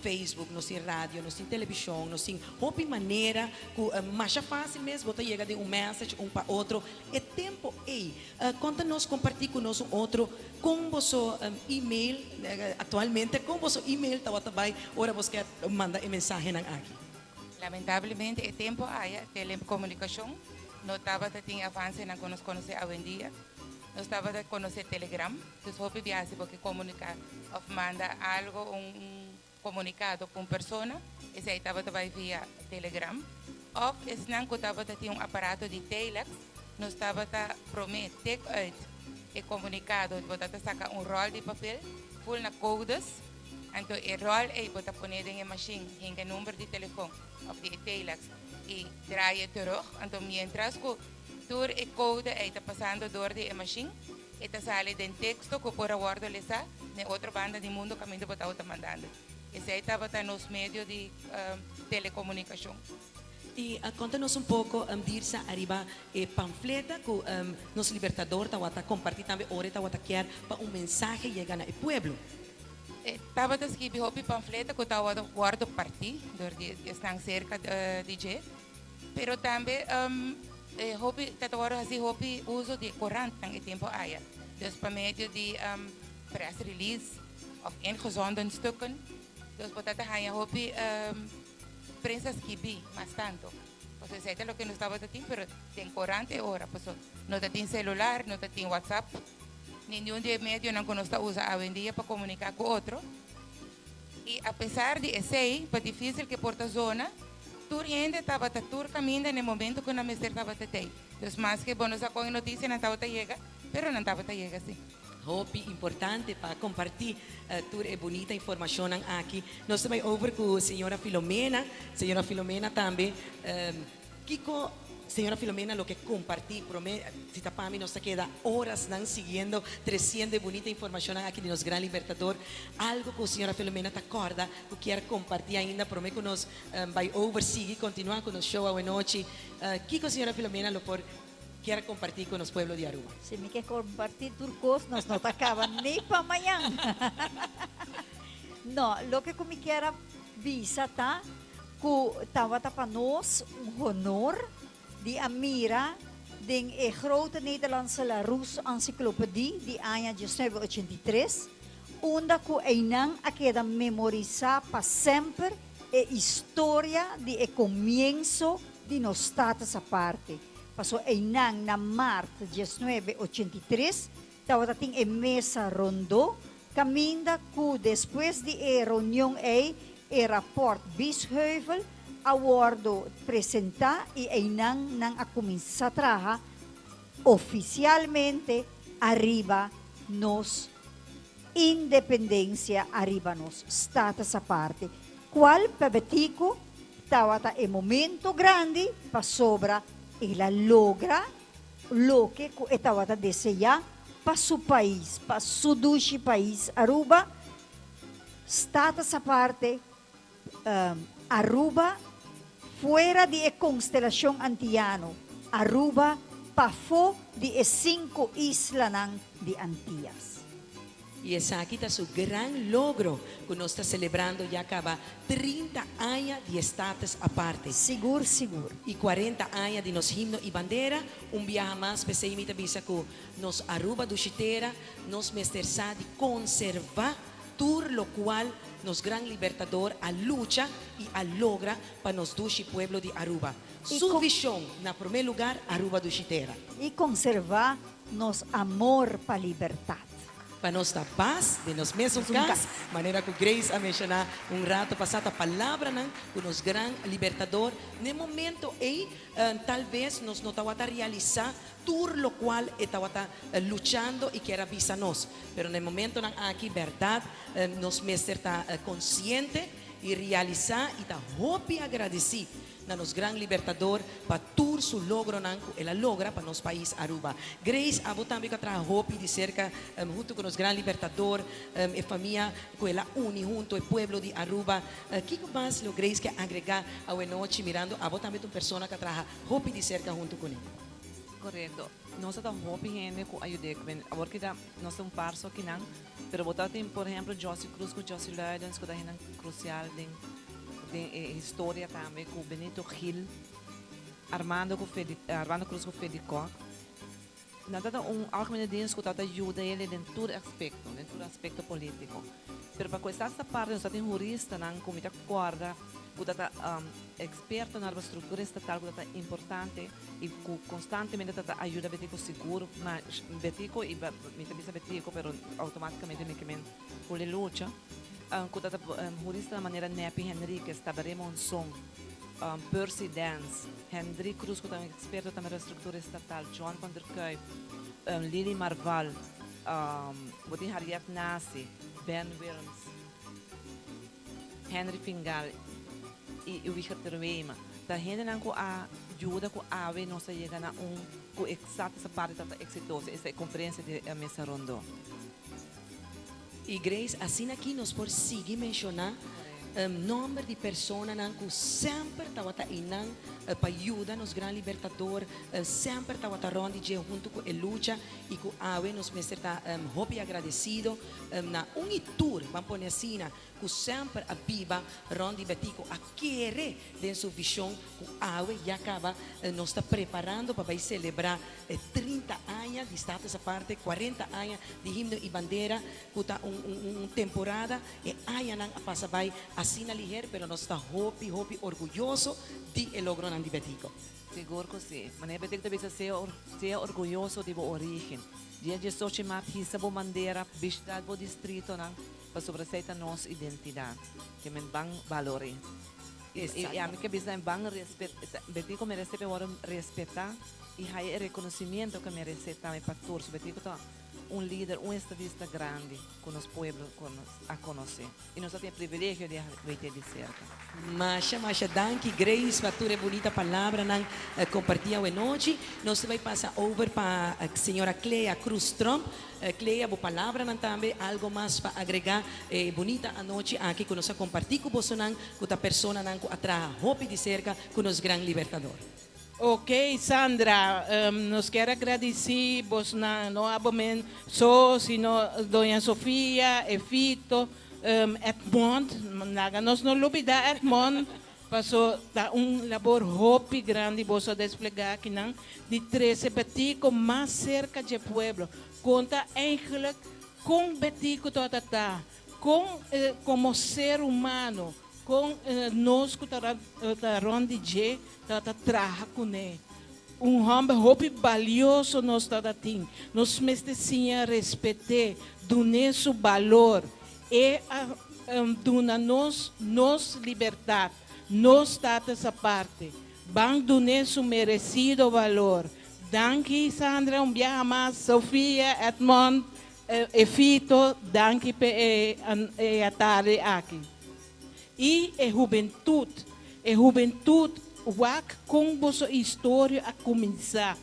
Facebook, nos tin radio, nos tin televishon, nos tin hopi manera ku masha fásil mes bo ta yega den un message un pa otro. E tempu ei, konta nos kompartí ku nos un otro kon boso email aktualmente, kon boso email tabata bai ora bos ke manda e mensahenan aki?
Lamentablemente e tempu aya telekomunikashon no tabata tin avansenan ku nos konosé awendia. Nos tabata konosé Telegram, dus hopi biaha si bo ke komuniká òf manda algo, un komunikado ku un persona, esei tabata bai via Telegram. Òf esnan ku tabata tin un aparato di telex, nos tabata promé tik uit e komunikado, bo ta ta saka un ròl di papel ful na kodes, anto e ròl ei bo ta pone den e mashin, hinka e number di telefon òf di e telex i draai e terug. Anto mientras ku tur e kode ei ta pasando dor di e mashin. E ta sali den teksto ku por a wòrdu lesá na e otro banda di mundu kaminda bo tabata mandando. Esei tabata nos medio di telekomunikashon.
I konta nos un poko, Dirsa, ariba e pamfleta ku nos Libertador tawata kompartí tambe ora e tawata kier pa un mensahe yega na e pueblo.
E tabata skibi hopi pamfleta ku tawata wòrdu partí dor di esnan serka di dje. Pero tambe e hopi ta ta wòrdu hasi hopi uso di e korantnan e tempu aya. Dus pa medio di press release òf ingezonden stukken. Dus bo ta ta haña hopi prensa skibí mas tantu. Pasobra esei ta loke nos tabata tin, pero den korant e ora. Pasobra no ta tin selular, no ta tin whatsapp, ni niun di e medionan ku nos ta usa awendia pa komuniká ku otro. I apesar di esei, pa difísil ke por ta zona, tur hende tabata tur kaminda na e momento ku nan mester tabata tei. Dus maske bo no sa kon e notisia nan tabata yega, pero nan tabata yega sí.
Hopi importante pa kompartí tur e bunita informashonnan aki. Nos ta bai over ku señora Filomena. Señora Filomena tambe, kiko Señora Filomena lo ke kompartí promé si ta pa mi nos ta keda orasnan siguiendo tresiendo e bunita informashonnan aki di nos gran Libertador. Algo ku señora Filomena ta kòrda ku kier kompartí ainda promé ku nos bai over sigui kontinuá ku nos show awenochi. Kiko señora Filomena lo por kier kompartí ku nos pueblo di Aruba?
Si mi ke kompartí tur kos nos no ta kaba ni pa mañan. No, loke ku mi kier a bisa ta Ku tabata pa nos un honor di a mira den e Grote Nederlandse Larousse Encyclopedie di aña 1983, unda ku einan a keda memorisá pa semper e historia di e komienso di nos Status Aparte, paso einan na mart 1983 Tabata tin e mesa rondó, kaminda ku despues di e reunion ei e rapòrt Biesheuvel a wòrdu presentá i einan nan a kuminsá traha ofisialmente ariba nos independensia, ariba nos status aparte, kual pa Betico tabata e momento grandi pasobra el a logra Loke ku e tabata deseá pa su pais, pa su dushi pais Aruba, status aparte, Aruba fuera di e konstelashon antiano, Aruba pafó di e sinku islanan di Antias.
I esaki ta su gran logro ku nos ta selebrando ya kaba 30 aña di e status aparte.
Sigur sigur.
I 40 aña di nos himno i bandera. Un biaha mas p'esei mi ta bisa ku nos Aruba dushi tera, nos mester sa di konservá tur lokual nos gran Libertador a lucha i a logra pa nos dushi pueblo di Aruba. Su vishon na promé lugar Aruba dushi tera.
I konservá nos amor pa libertat.
Pa nos ta pas den nos mesun kas, manera ku Grace a menshoná un rato pasá, ta palabranan ku nos gran Libertador n'e momento ei tal bes nos no tawata realisá tur lokual e tawata luchando i kier a bisa nos. Pero n'e momentonan aki bèrdat nos mester ta konsiente i realisá i ta hopi agradesí Na nos gran Libertador pa tur su logronan cu el a logra pa nos pais Aruba. Grace, abo tambe cu a traha hopi di cerca hunto cu nos gran Libertador, e famia cu el a uni hunto e pueblo di Aruba. Kico mas lo Grace ke agrega awenochi mirando abo tambe ta un persona cu a traha hopi di cerca hunto cune?
Corecto. Nos a ta hopi hende cu a yud'é. Awor kita nos ta un par so kinan, pero bo ta tin por ehemplo Jossy Cruz cu Jossy Luidens cu ta hendenan crucial den. Den e historia tambe ku Benito Gil, Armando ku Fedi, Armando Cruz ku Fedi Kok. Nan ta ta un algemene dienst ku ta ta yuda hende den tur aspekto, den tur aspekto politiko. Pero pa ku esaki ta parti nos ta tin huristanan ku mi ta kòrda ku ta ta eksperto na struktura estatal ku ta ta importante i ku konstantemente ta ta ayuda Betico sigur, ma Betico i mi ta bisa Betico pero outomatikamente mi ke men Juli Lucha, ku ta ta hurista na manera Neppy Henriquez, Tabaré Monson, Percy Dance, Hendrik Cruz ku ta un eksperto tambe riba struktura estatal, John van der Kuyp, Lily Marval, bo tin Harriet Nasi, Ben Wilms, Henry Fingal i Wigert Terweema. Ta hendenan ku a yuda ku awe nos a yega na un ku e Status Aparte tabata eksitoso, esta e konferensia di mesa rondó.
Y Grace, asina aki nos por sigui menciona nomber di personanan cu semper tawata einan pa yuda nos Gran Libertador, semper tawata rond di dje hunto cu e lucha y cu awe nos mester ta hopi agradecido na un y tur, ban pone asina, cu semper a biba rond di Betico, a kere den su vision cu awe ya caba nos ta preparando pa bay celebra e 30 aña di Status Aparte, 40 aña di Himno y Bandera, cu ta un un temporada, e añanan a pasa bay asina liher, pero nos ta hopi hopi orguyoso di e logronan di Betico.
Sigur cu si. Manera Betico ta bisa sea sea orguyoso di bo origen. Dia 18 maart hisa bo bandera, bishita bo distritonan, pasobra esey ta nos identidad. Ke men ban balor'é. I ami ke bisa ban respet, Betico merece pa e wòrdu respetá i haya e reconocimiento ku e merece tambe pa tur. So Betico ta un lider, un estadista grandi ku nos pueblo a konosé. I nos a tin e privilegio di a wete di serka.
Masha masha danki Grace pa tur e bunita palabranan kompartí awenochi. Nos ta bai pasa over pa señora Clea Cruz Tromp. Clea, bo palabranan tambe, algo mas pa agrega e bunita anochi aki ku nos a kompartí ku bosonan ku ta personanan ku a traha hopi di serka ku nos Gran Libertador.
Ok Sandra, nos kier a gradisí bosnan, no abo men so, sino Doña Sofia, Efito, Edmond, laga nos no lubidá Edmond, paso ta un labor hopi grandi boso a desplegá akinan di trese Betico mas serka dje pueblo. Konta eigenlijk kon Betico tabata ta, kon komo ser humano, kon nos ku ta rònt di dje tabata traha kuné. Un hòmber hopi balioso nos tabata tin. Nos mester siña respet'é, dun'é su balor. E a duna nos nos libertat, nos status aparte. Ban dun'é su meresido balor. Danki Sandra un biaha mas, Sofia, Edmond, Efito, danki p'e e atardi aki. I e hubentut, e hubentut wak kon boso historia a kuminsá.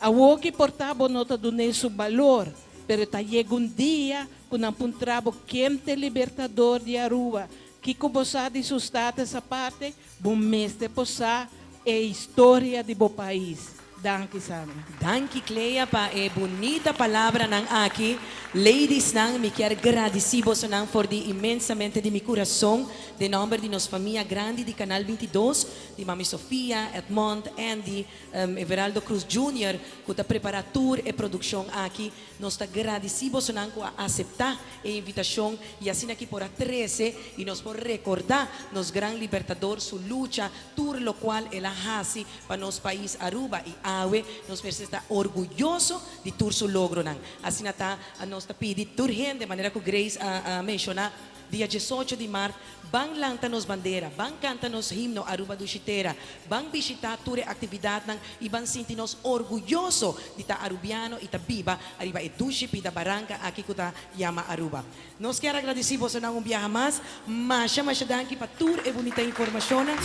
Awoki por ta bo no ta dun'é su balor, pero ta yega un dia ku nan puntra bo ken t'e libertador di Aruba, kiko bo sa di su status aparte, bo mester por sa e historia di bo pais. Danki Sandra.
Danki Clea pa e bunita palabranan aki. Ladiesnan, mi kier gradici bosonan for di inmensamente di mi curason den nomber di nos famia grandi di Canal 22, di Mami Sofia, Edmond, Andy, Everaldo Cruz Junior cu ta prepara tur e produccion aki. Nos ta gradici bosonan cu a acepta e invitacion y asina aki por a trece y nos por recorda nos gran Libertador su lucha, tur locual el a haci pa nos pais Aruba y awe nos mester ta orguyoso di tur su logronan. Asina ta nos ta pidi tur hende manera cu Grace a menciona dia 18 di maart ban lanta nos bandera, ban canta nos himno Aruba Dushi Tera, ban bishita tur e actividadnan y ban sinti nos orguyoso di ta Arubiano y ta biba ariba e dushi pida baranca aki cu ta yama Aruba. Nos kier agradeci bosonan un biaha mas. Masha masha danki pa tur e bunita informacionnan.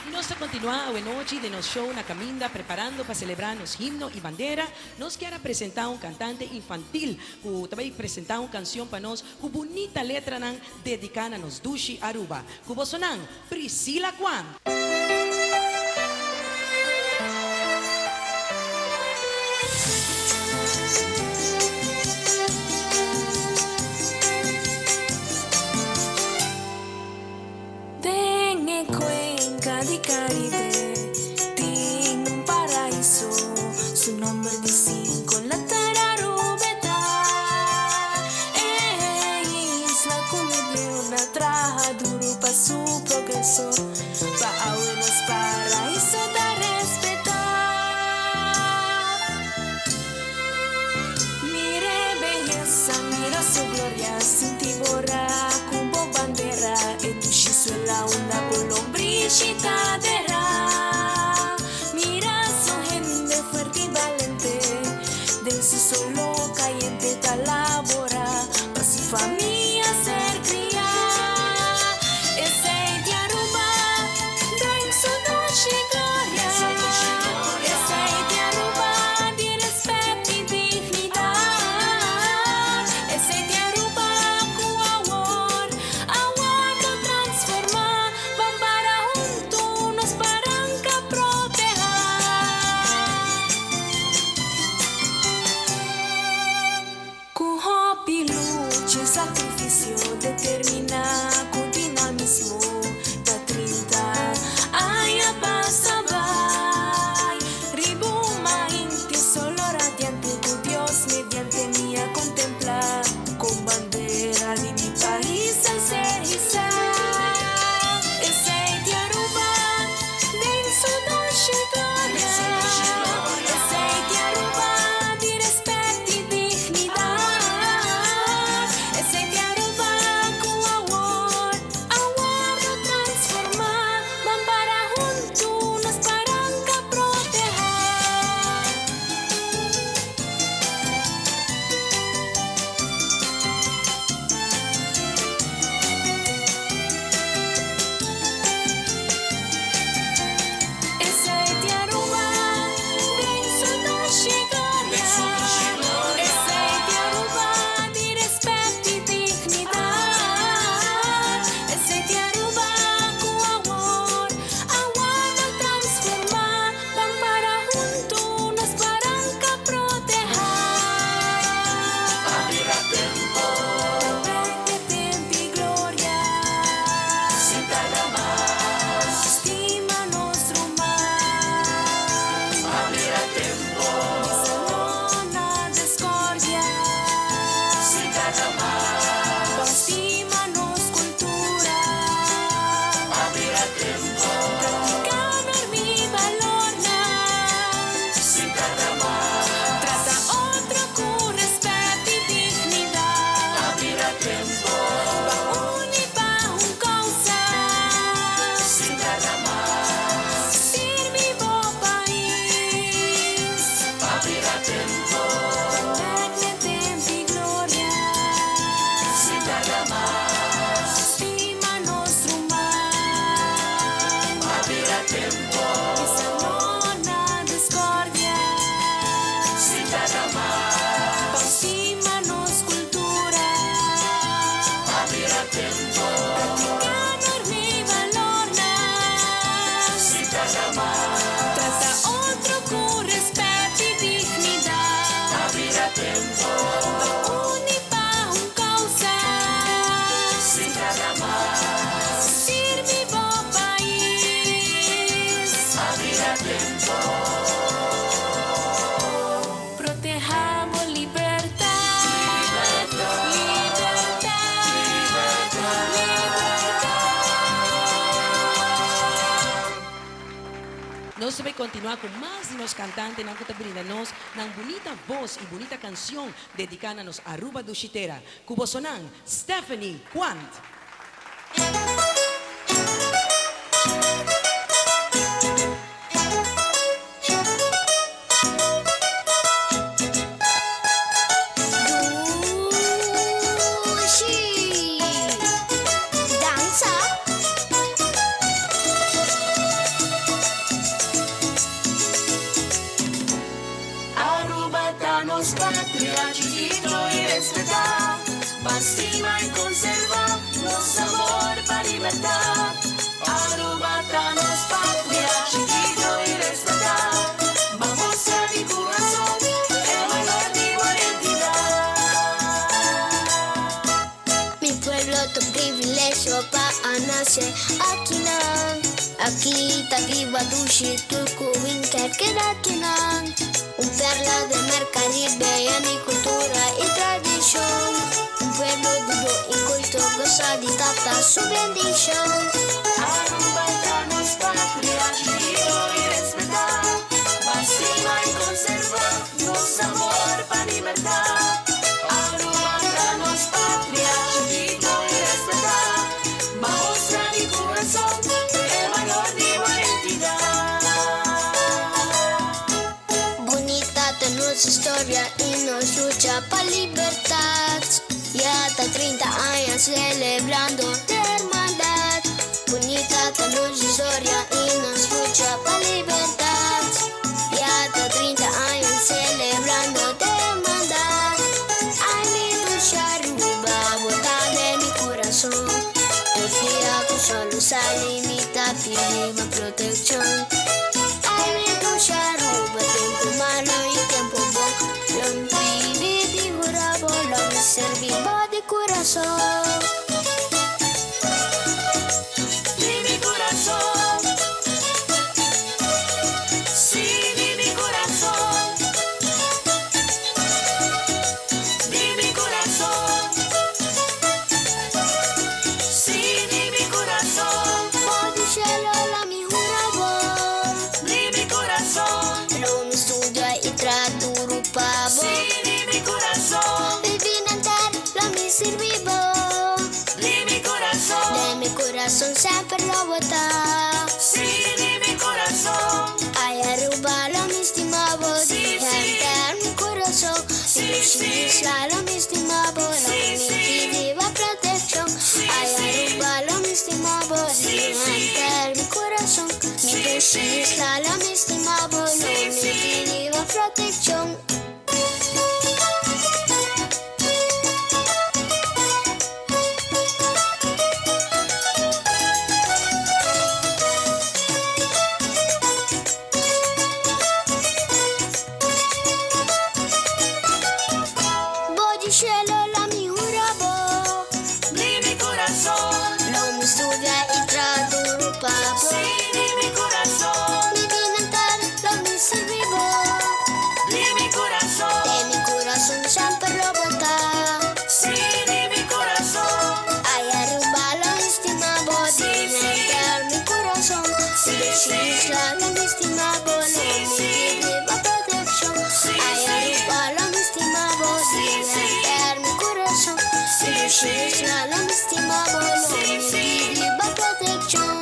Y nos ta continua awenochi den nos show na caminda preparando pa celebra nos himno y bandera. Nos kier a presenta un cantante infantil cu ta bay presenta un cancion pa nos cu bunita letranan dedica na nos dushi Aruba. Cu bosonan, Priscila Kwan.
Den e cuenca di Caribe tin un paraiso, su nomber di cinco letter Aruba ta. E isla cu mi dio na. famia ser cria. Esey ta Aruba, den su dushi gloria. Esey ta Aruba, di respet y dignidad. Esey ta Aruba, cu amor, a wordo transforma. Ban para hunto, nos baranca proteha. Cu hopi lucha, sacrificio, determina, cu dinamismo, ta 30 aña pasa bay. Riba un mainta solo radiante, cu Dios mediante mi a contempla, cu bandera di mi pais a ser hisa. Esey ta Aruba, den su dushi gloria. Esey ta Aruba, di respet y dignidad. Esey ta Aruba, cu amor, a wordo transforma. Ban para hunto, nos baranca proteha. Esey ta Aruba, den su dushi gloria. Esey ta Aruba, di respet y dignidad. Esey ta Aruba, cu amor, a wordo transforma. Ban para hunto, nos baranca proteha. Tempo y gloria. Stima nos ruman. No na discordia. Stima nos cultura. Practica norma y valornan. Trata otro cu respet y dignidad. Pa uni pa un causa. Sirbi bo pais. Tempo y gloria. Stima nos ruman. No na discordia. Stima nos cultura. Practica norma y valornan. Trata otro cu respet y dignidad. Pa uni pa un causa. Sirbi bo pais. Protehamos libertad. Libertad. Libertad.
Nos ta bay continua cu mas di nos cantantenan cu ta brinda nos nan bunita voz y bunita cancion dedica na nos Aruba Dushi Tera. Cu bosonan, Stephanie Quant.
Dushi. Dansa.
Aruba ta nos patria, chikito y respeta. Pa stima y conserva nos amor pa libertad. Aruba ta nos patria, chikito y respeta. Vamos a mi corazón, el valor de identidad.
Mi pueblo ta un privilegio pa nace akinan. Aki ta biba dushi tur winter keda akinan. Un perla di Mar Caribe, mi cultura y tradicion. Un pueblo duro y culto, goza di tata su bendicion.
Aruba ta nos patria, chikito y respeta. Pa stima y conserva nos amor pa libertad. Aruba ta nos patria, chikito y respeta. Vamos a mi corazón, el valor de identidad.
Bunita ta nos historia y nos lucha pa libertad. Ya ta 30 años celebrando de hermandad. Bonita ta nos historia y nos lucha pa libertad. Ya ta 30 años celebrando de hermandad. Ay, mi dushi Aruba, bo ta den mi curason. Tur dia cu solo sali mi ta pidi bo proteccion. Ay, mi dushi Aruba, tempo malo y tempo bon. Lo mi pidi hura bo, lo mi sirbi bo di curason.
Di mi curason. Si, di mi curason. Di mi curason. Si, di mi curason.
Bou di cielo lo mi hura bo.
Di mi curason.
Lo mi studia y traha duro pa bo.
Si, di mi curason.
Biba henter lo mi sirbi bo.
Di mi curason.
Den mi curason semper lo bo ta.
Si, di mi curason.
Ay, Aruba, lo mi stima bo.
Si,
Di
si.
henter mi curason.
Si,
Mi
si.
isla lo mi stima bo. Lo
Si,
mi
si.
pidi bo proteccion.
Si,
Ay,
si.
Aruba, lo mi stima bo.
Si,
Di
si.
henter mi curason. Mi
Si,
dushi
si.
isla lo mi stima bo. Lo
Si,
mi
si.
pidi bo proteccion. Bou di cielo lo mi hura bo.
Di mi curason.
Lo mi studia y traha duro pa bo.
Si, di mi curason.
Mi bida henter lo mi sirbi bo.
Di mi curason.
Den mi curason semper lo bo ta.
Si, di mi curason.
Ay, Aruba, lo mi stima bo.
Si,
Di
si.
henter mi curason.
Si,
Si,
si.
lo mi stima bo. Lo
Si,
mi
si.
pidi bo proteccion.
Si,
Ay,
si.
Aruba, lo mi stima bo.
Si,
Di
si.
henter mi curason.
Si, si.
Lo mi stima bo. Lo
Si,
mi
si.
pidi bo proteccion.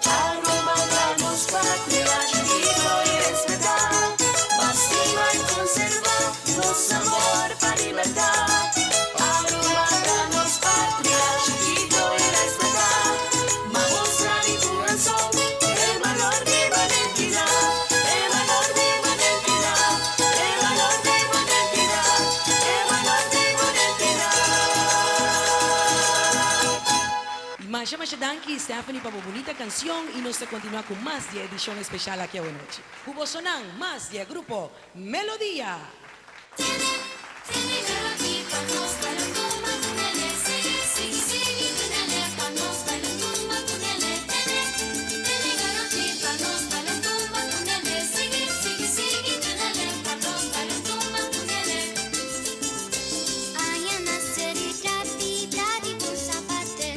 Aruba nos patria chikito y respeta. Ban stima y conserva nos amor pa libertad. Aruba nos patria chikito y respeta. Vamos a mi corazón el valor de identidad, el valor de identidad, el valor de identidad, el valor de identidad.
Masha masha danki Stephanie pa e bunita cancion y nos ta continua cu mas di edicion especial aki anochi. Cu bosonan, mas di grupo Melodia.
Tene garotita, nos baila tumba tunele, sigui, sigui, sigui, tunele, pa nos baila tumba tunele, tene, tene garotita, nos baila tumba tunele, sigui, sigui, sigui, tunele, pa nos baila tumba tunele.
Aña nace rapida di un zapate.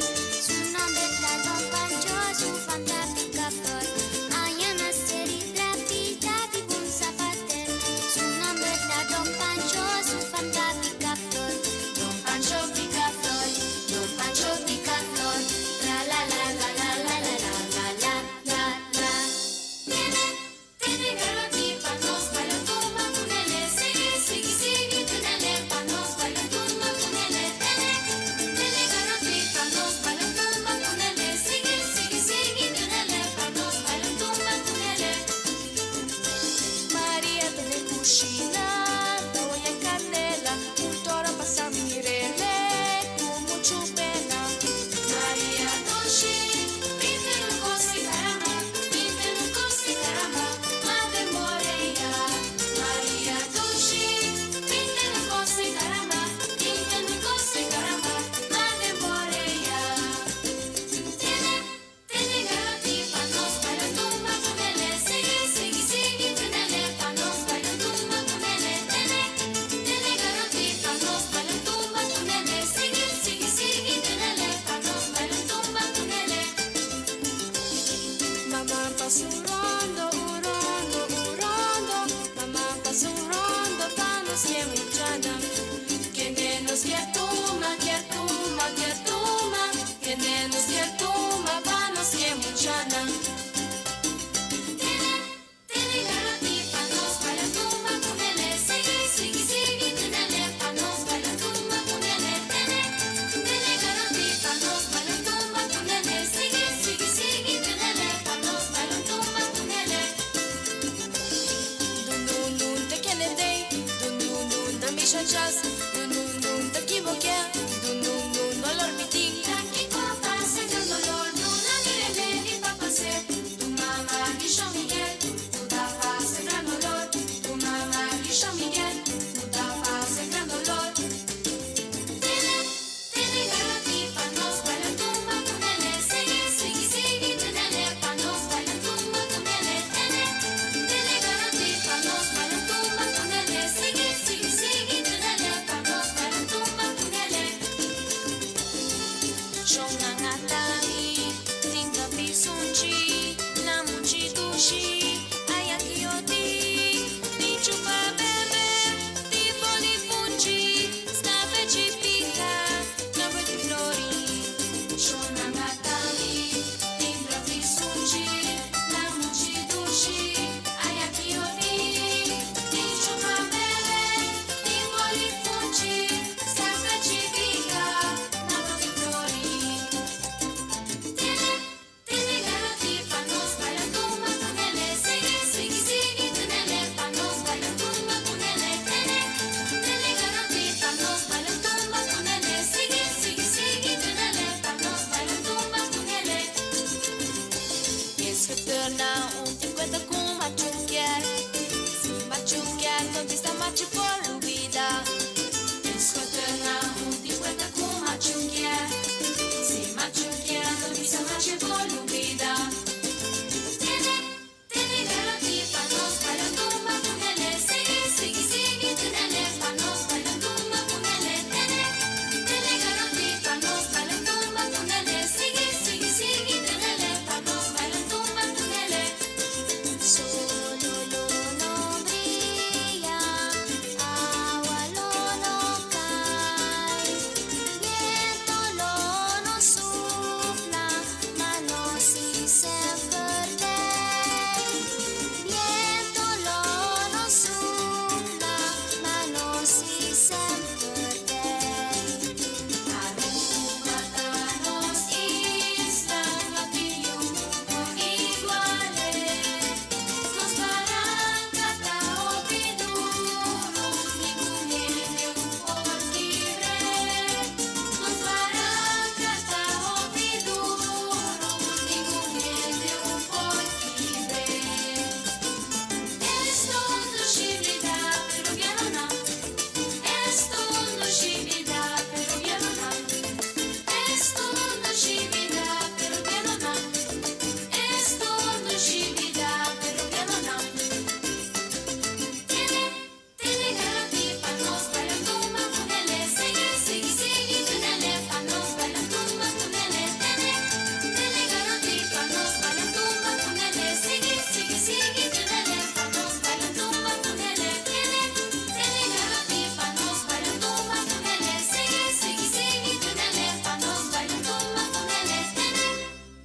Su nombre ta Don Pancho, su fanta picaflor. Aña nace rapida di un zapate. Su nombre ta Don Pancho.
nos kier tuma, kier tuma, kier tuma. Hende nos kier tuma pa nos ke muchanan. Tene, tene garoti pa nos baila tumba kunele. Sigui, sigui, sigui, tenele pa nos baila tumba kunele. Tene, tene garoti pa nos baila tumba kunele. Sigui, sigui, sigui, tenele pa nos baila tumba kunele. Dun dun dun ta Kennedy, dun dun dun ta Misha Jazz, dun dun dun ta Kiboke, dun dun dun dolor mitin. Kiko pasa gran dolor, duna mi remedi pa pasé. Tu mama Guillo Miguel, tu ta pasa gran dolor, tu mama Guillo Miguel, tu ta pasa gran dolor. Tene, tene garoti pa nos baila tumba kunele. Sigui, sigui, sigui, tenele pa nos baila tumba kunele. Tene, tene garoti pa nos baila tumba kunele. Sigui, sigui, sigui, tenele pa nos baila tumba kunele. Shongangatami, tinga pisunchi, lamuchi dushi, ayakioti, pinchupa bebe, tipoli funchi, scapeci pica, nove di flori. Shonangatami, tinga pisunchi, lamuchi dushi, ayakioti, pinchupa bebe, tipoli funchi, scapeci pica, nove di flori. Tene, tene garoti pa nos baila tumba kunele. Sigui, sigui, sigui, tenele pa nos baila tumba kunele. Tene, tene garoti pa nos baila tumba kunele. Sigui, sigui, sigui, tenele pa nos baila tumba kunele. Escritor un te cuento con machuquear. Si machuquear, contesta machu por vida. Escritor un te cuento con machuquear. Si machuquear, contesta machu por vida. Tene, tene garoti pa nos baila tumba kunele. Sigui, sigui, sigui, tenele pa nos baila tumba kunele. Tene, tene garoti pa nos baila tumba kunele. Sigui, sigui, sigui, tenele pa nos baila tumba kunele.
Solo lo no brilla, agua lo no cae, viento lo no sopla, manos y se perder. Viento lo no sopla, manos y se perder.
Aruba ta nos isla, no tin un igual. Nos baranca ta hopi duro, ningun hende por kibr'e. Nos baranca ta hopi duro, ningun hende por kibr'e. Esta un dushi bida, peruviano nan. Esta un dushi bida, peruviano nan. Esta un dushi bida, peruviano nan. Esta un dushi bida, peruviano nan. Tene, tene garoti pa nos baila tumba kunele. Sigui, sigui, sigui, tenele pa nos baila tumba kunele. Tene, tene garoti pa nos baila tumba kunele. Sigui, sigui, sigui, tenele pa nos baila tumba kunele. Tene, tene garoti pa nos baila tumba kunele. Sigui, sigui, sigui, tenele pa nos baila tumba kunele. Tene,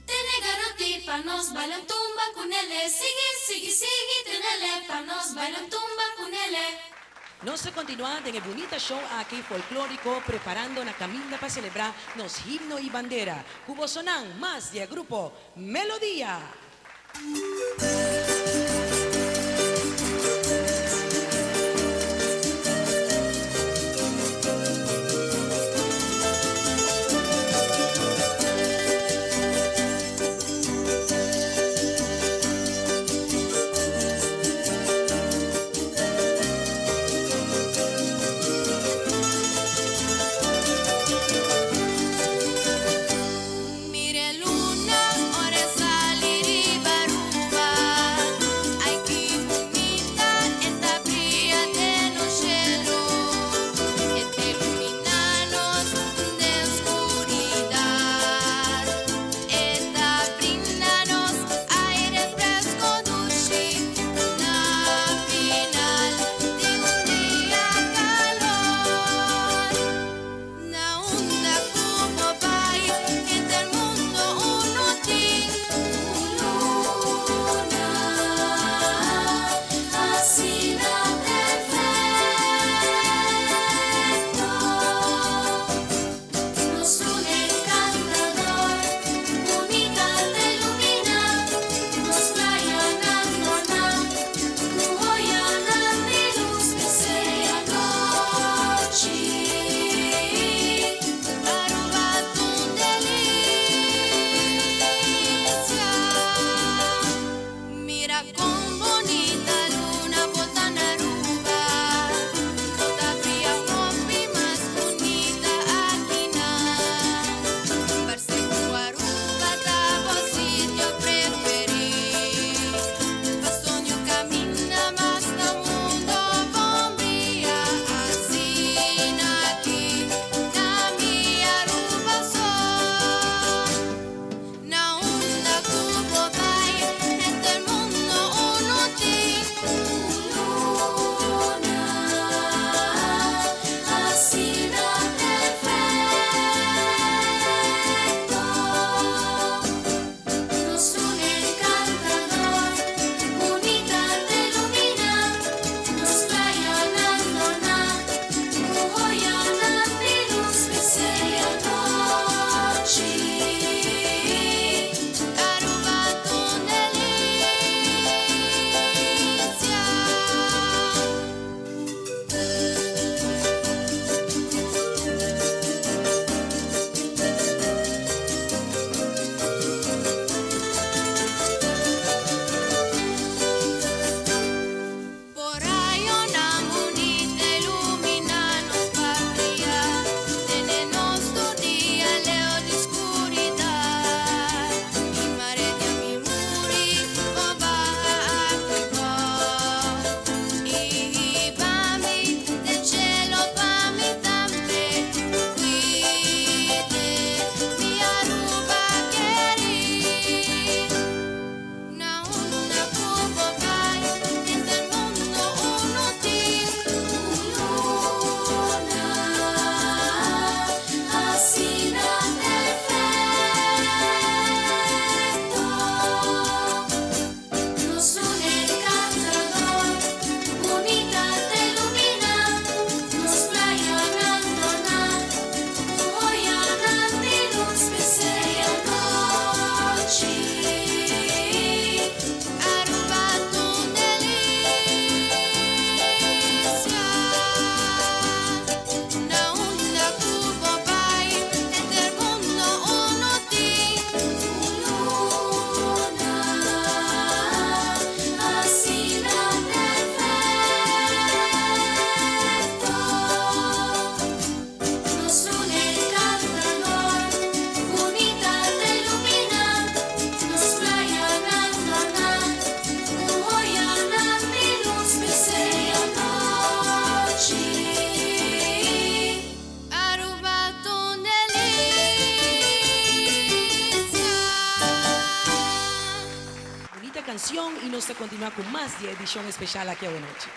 tene garoti pa nos baila tumba kunele. Sigui, sigui, sigui, tenele pa nos baila tumba kunele.
Nos ta continua den e bunita show aki folklorico preparando na caminda pa celebra nos himno y bandera. Cu bosonan mas di grupo Melodia.
Mire luna, ora salir y baruba.
cancion y nos ta continua cu mas di e edicion especial aki awe nochi.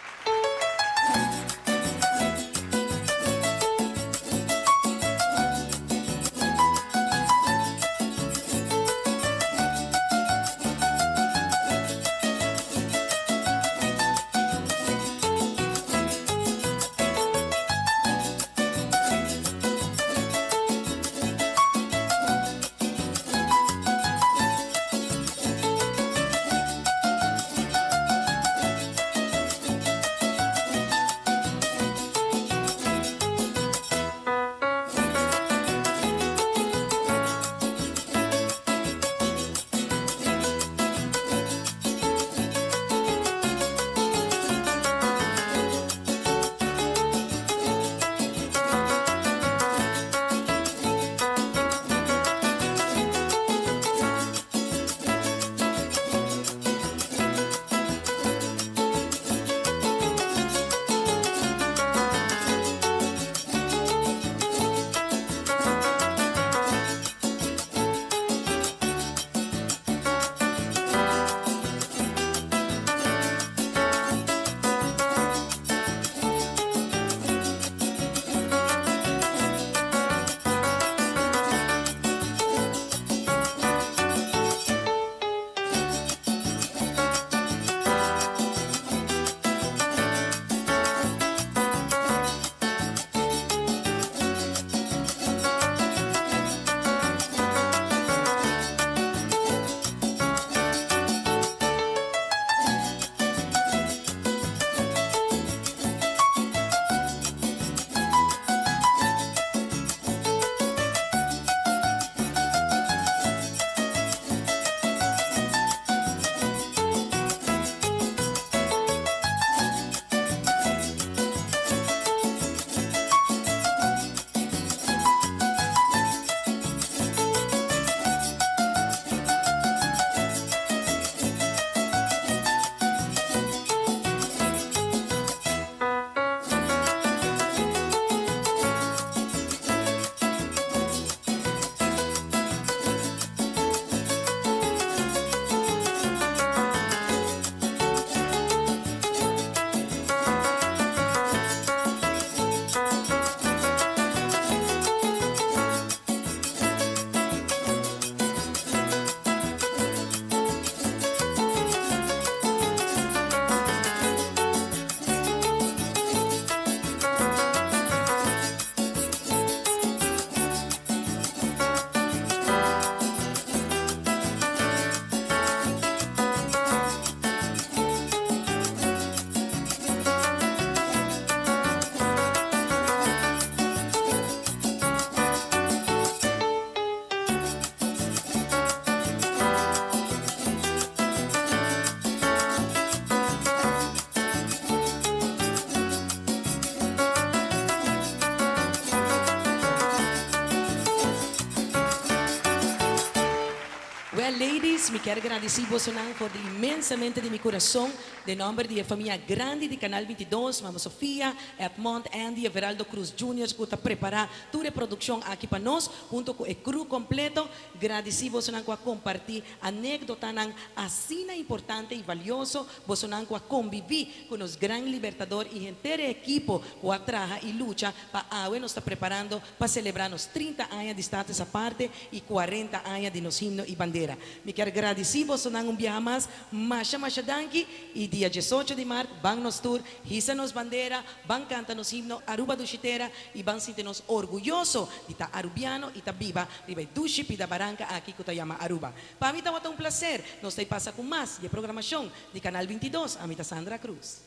Well ladies, mi kier gradici bosonan for di inmensamente di mi curason den nomber di e famia grandi di Canal 22, Mama Sofia, Edmond, Andy, Everaldo Cruz Juniors cu ta prepara tur e produccion aki pa nos hunto cu e crew completo. Gradici bosonan cu a comparti anecdotanan asina importante y valioso, bosonan cu a convivi cu nos gran Libertador y henter e ekipo cu a traha y lucha pa awe nos ta preparando pa celebra nos 30 aña di Status Aparte y 40 aña di nos himno y bandera. Mi kier gradici bosonan un biaha mas, masha masha danki y dia 18 di maart ban nos tur hisa nos bandera, ban canta nos himno Aruba Dushi Tera y ban sinti nos orguyoso di ta Arubiano y ta biba riba e dushi pida baranca aki cu ta yama Aruba. Pa mi tawata un placer, nos ta y pasa cu mas di e programacion di Canal 22, ami ta Sandra Cruz.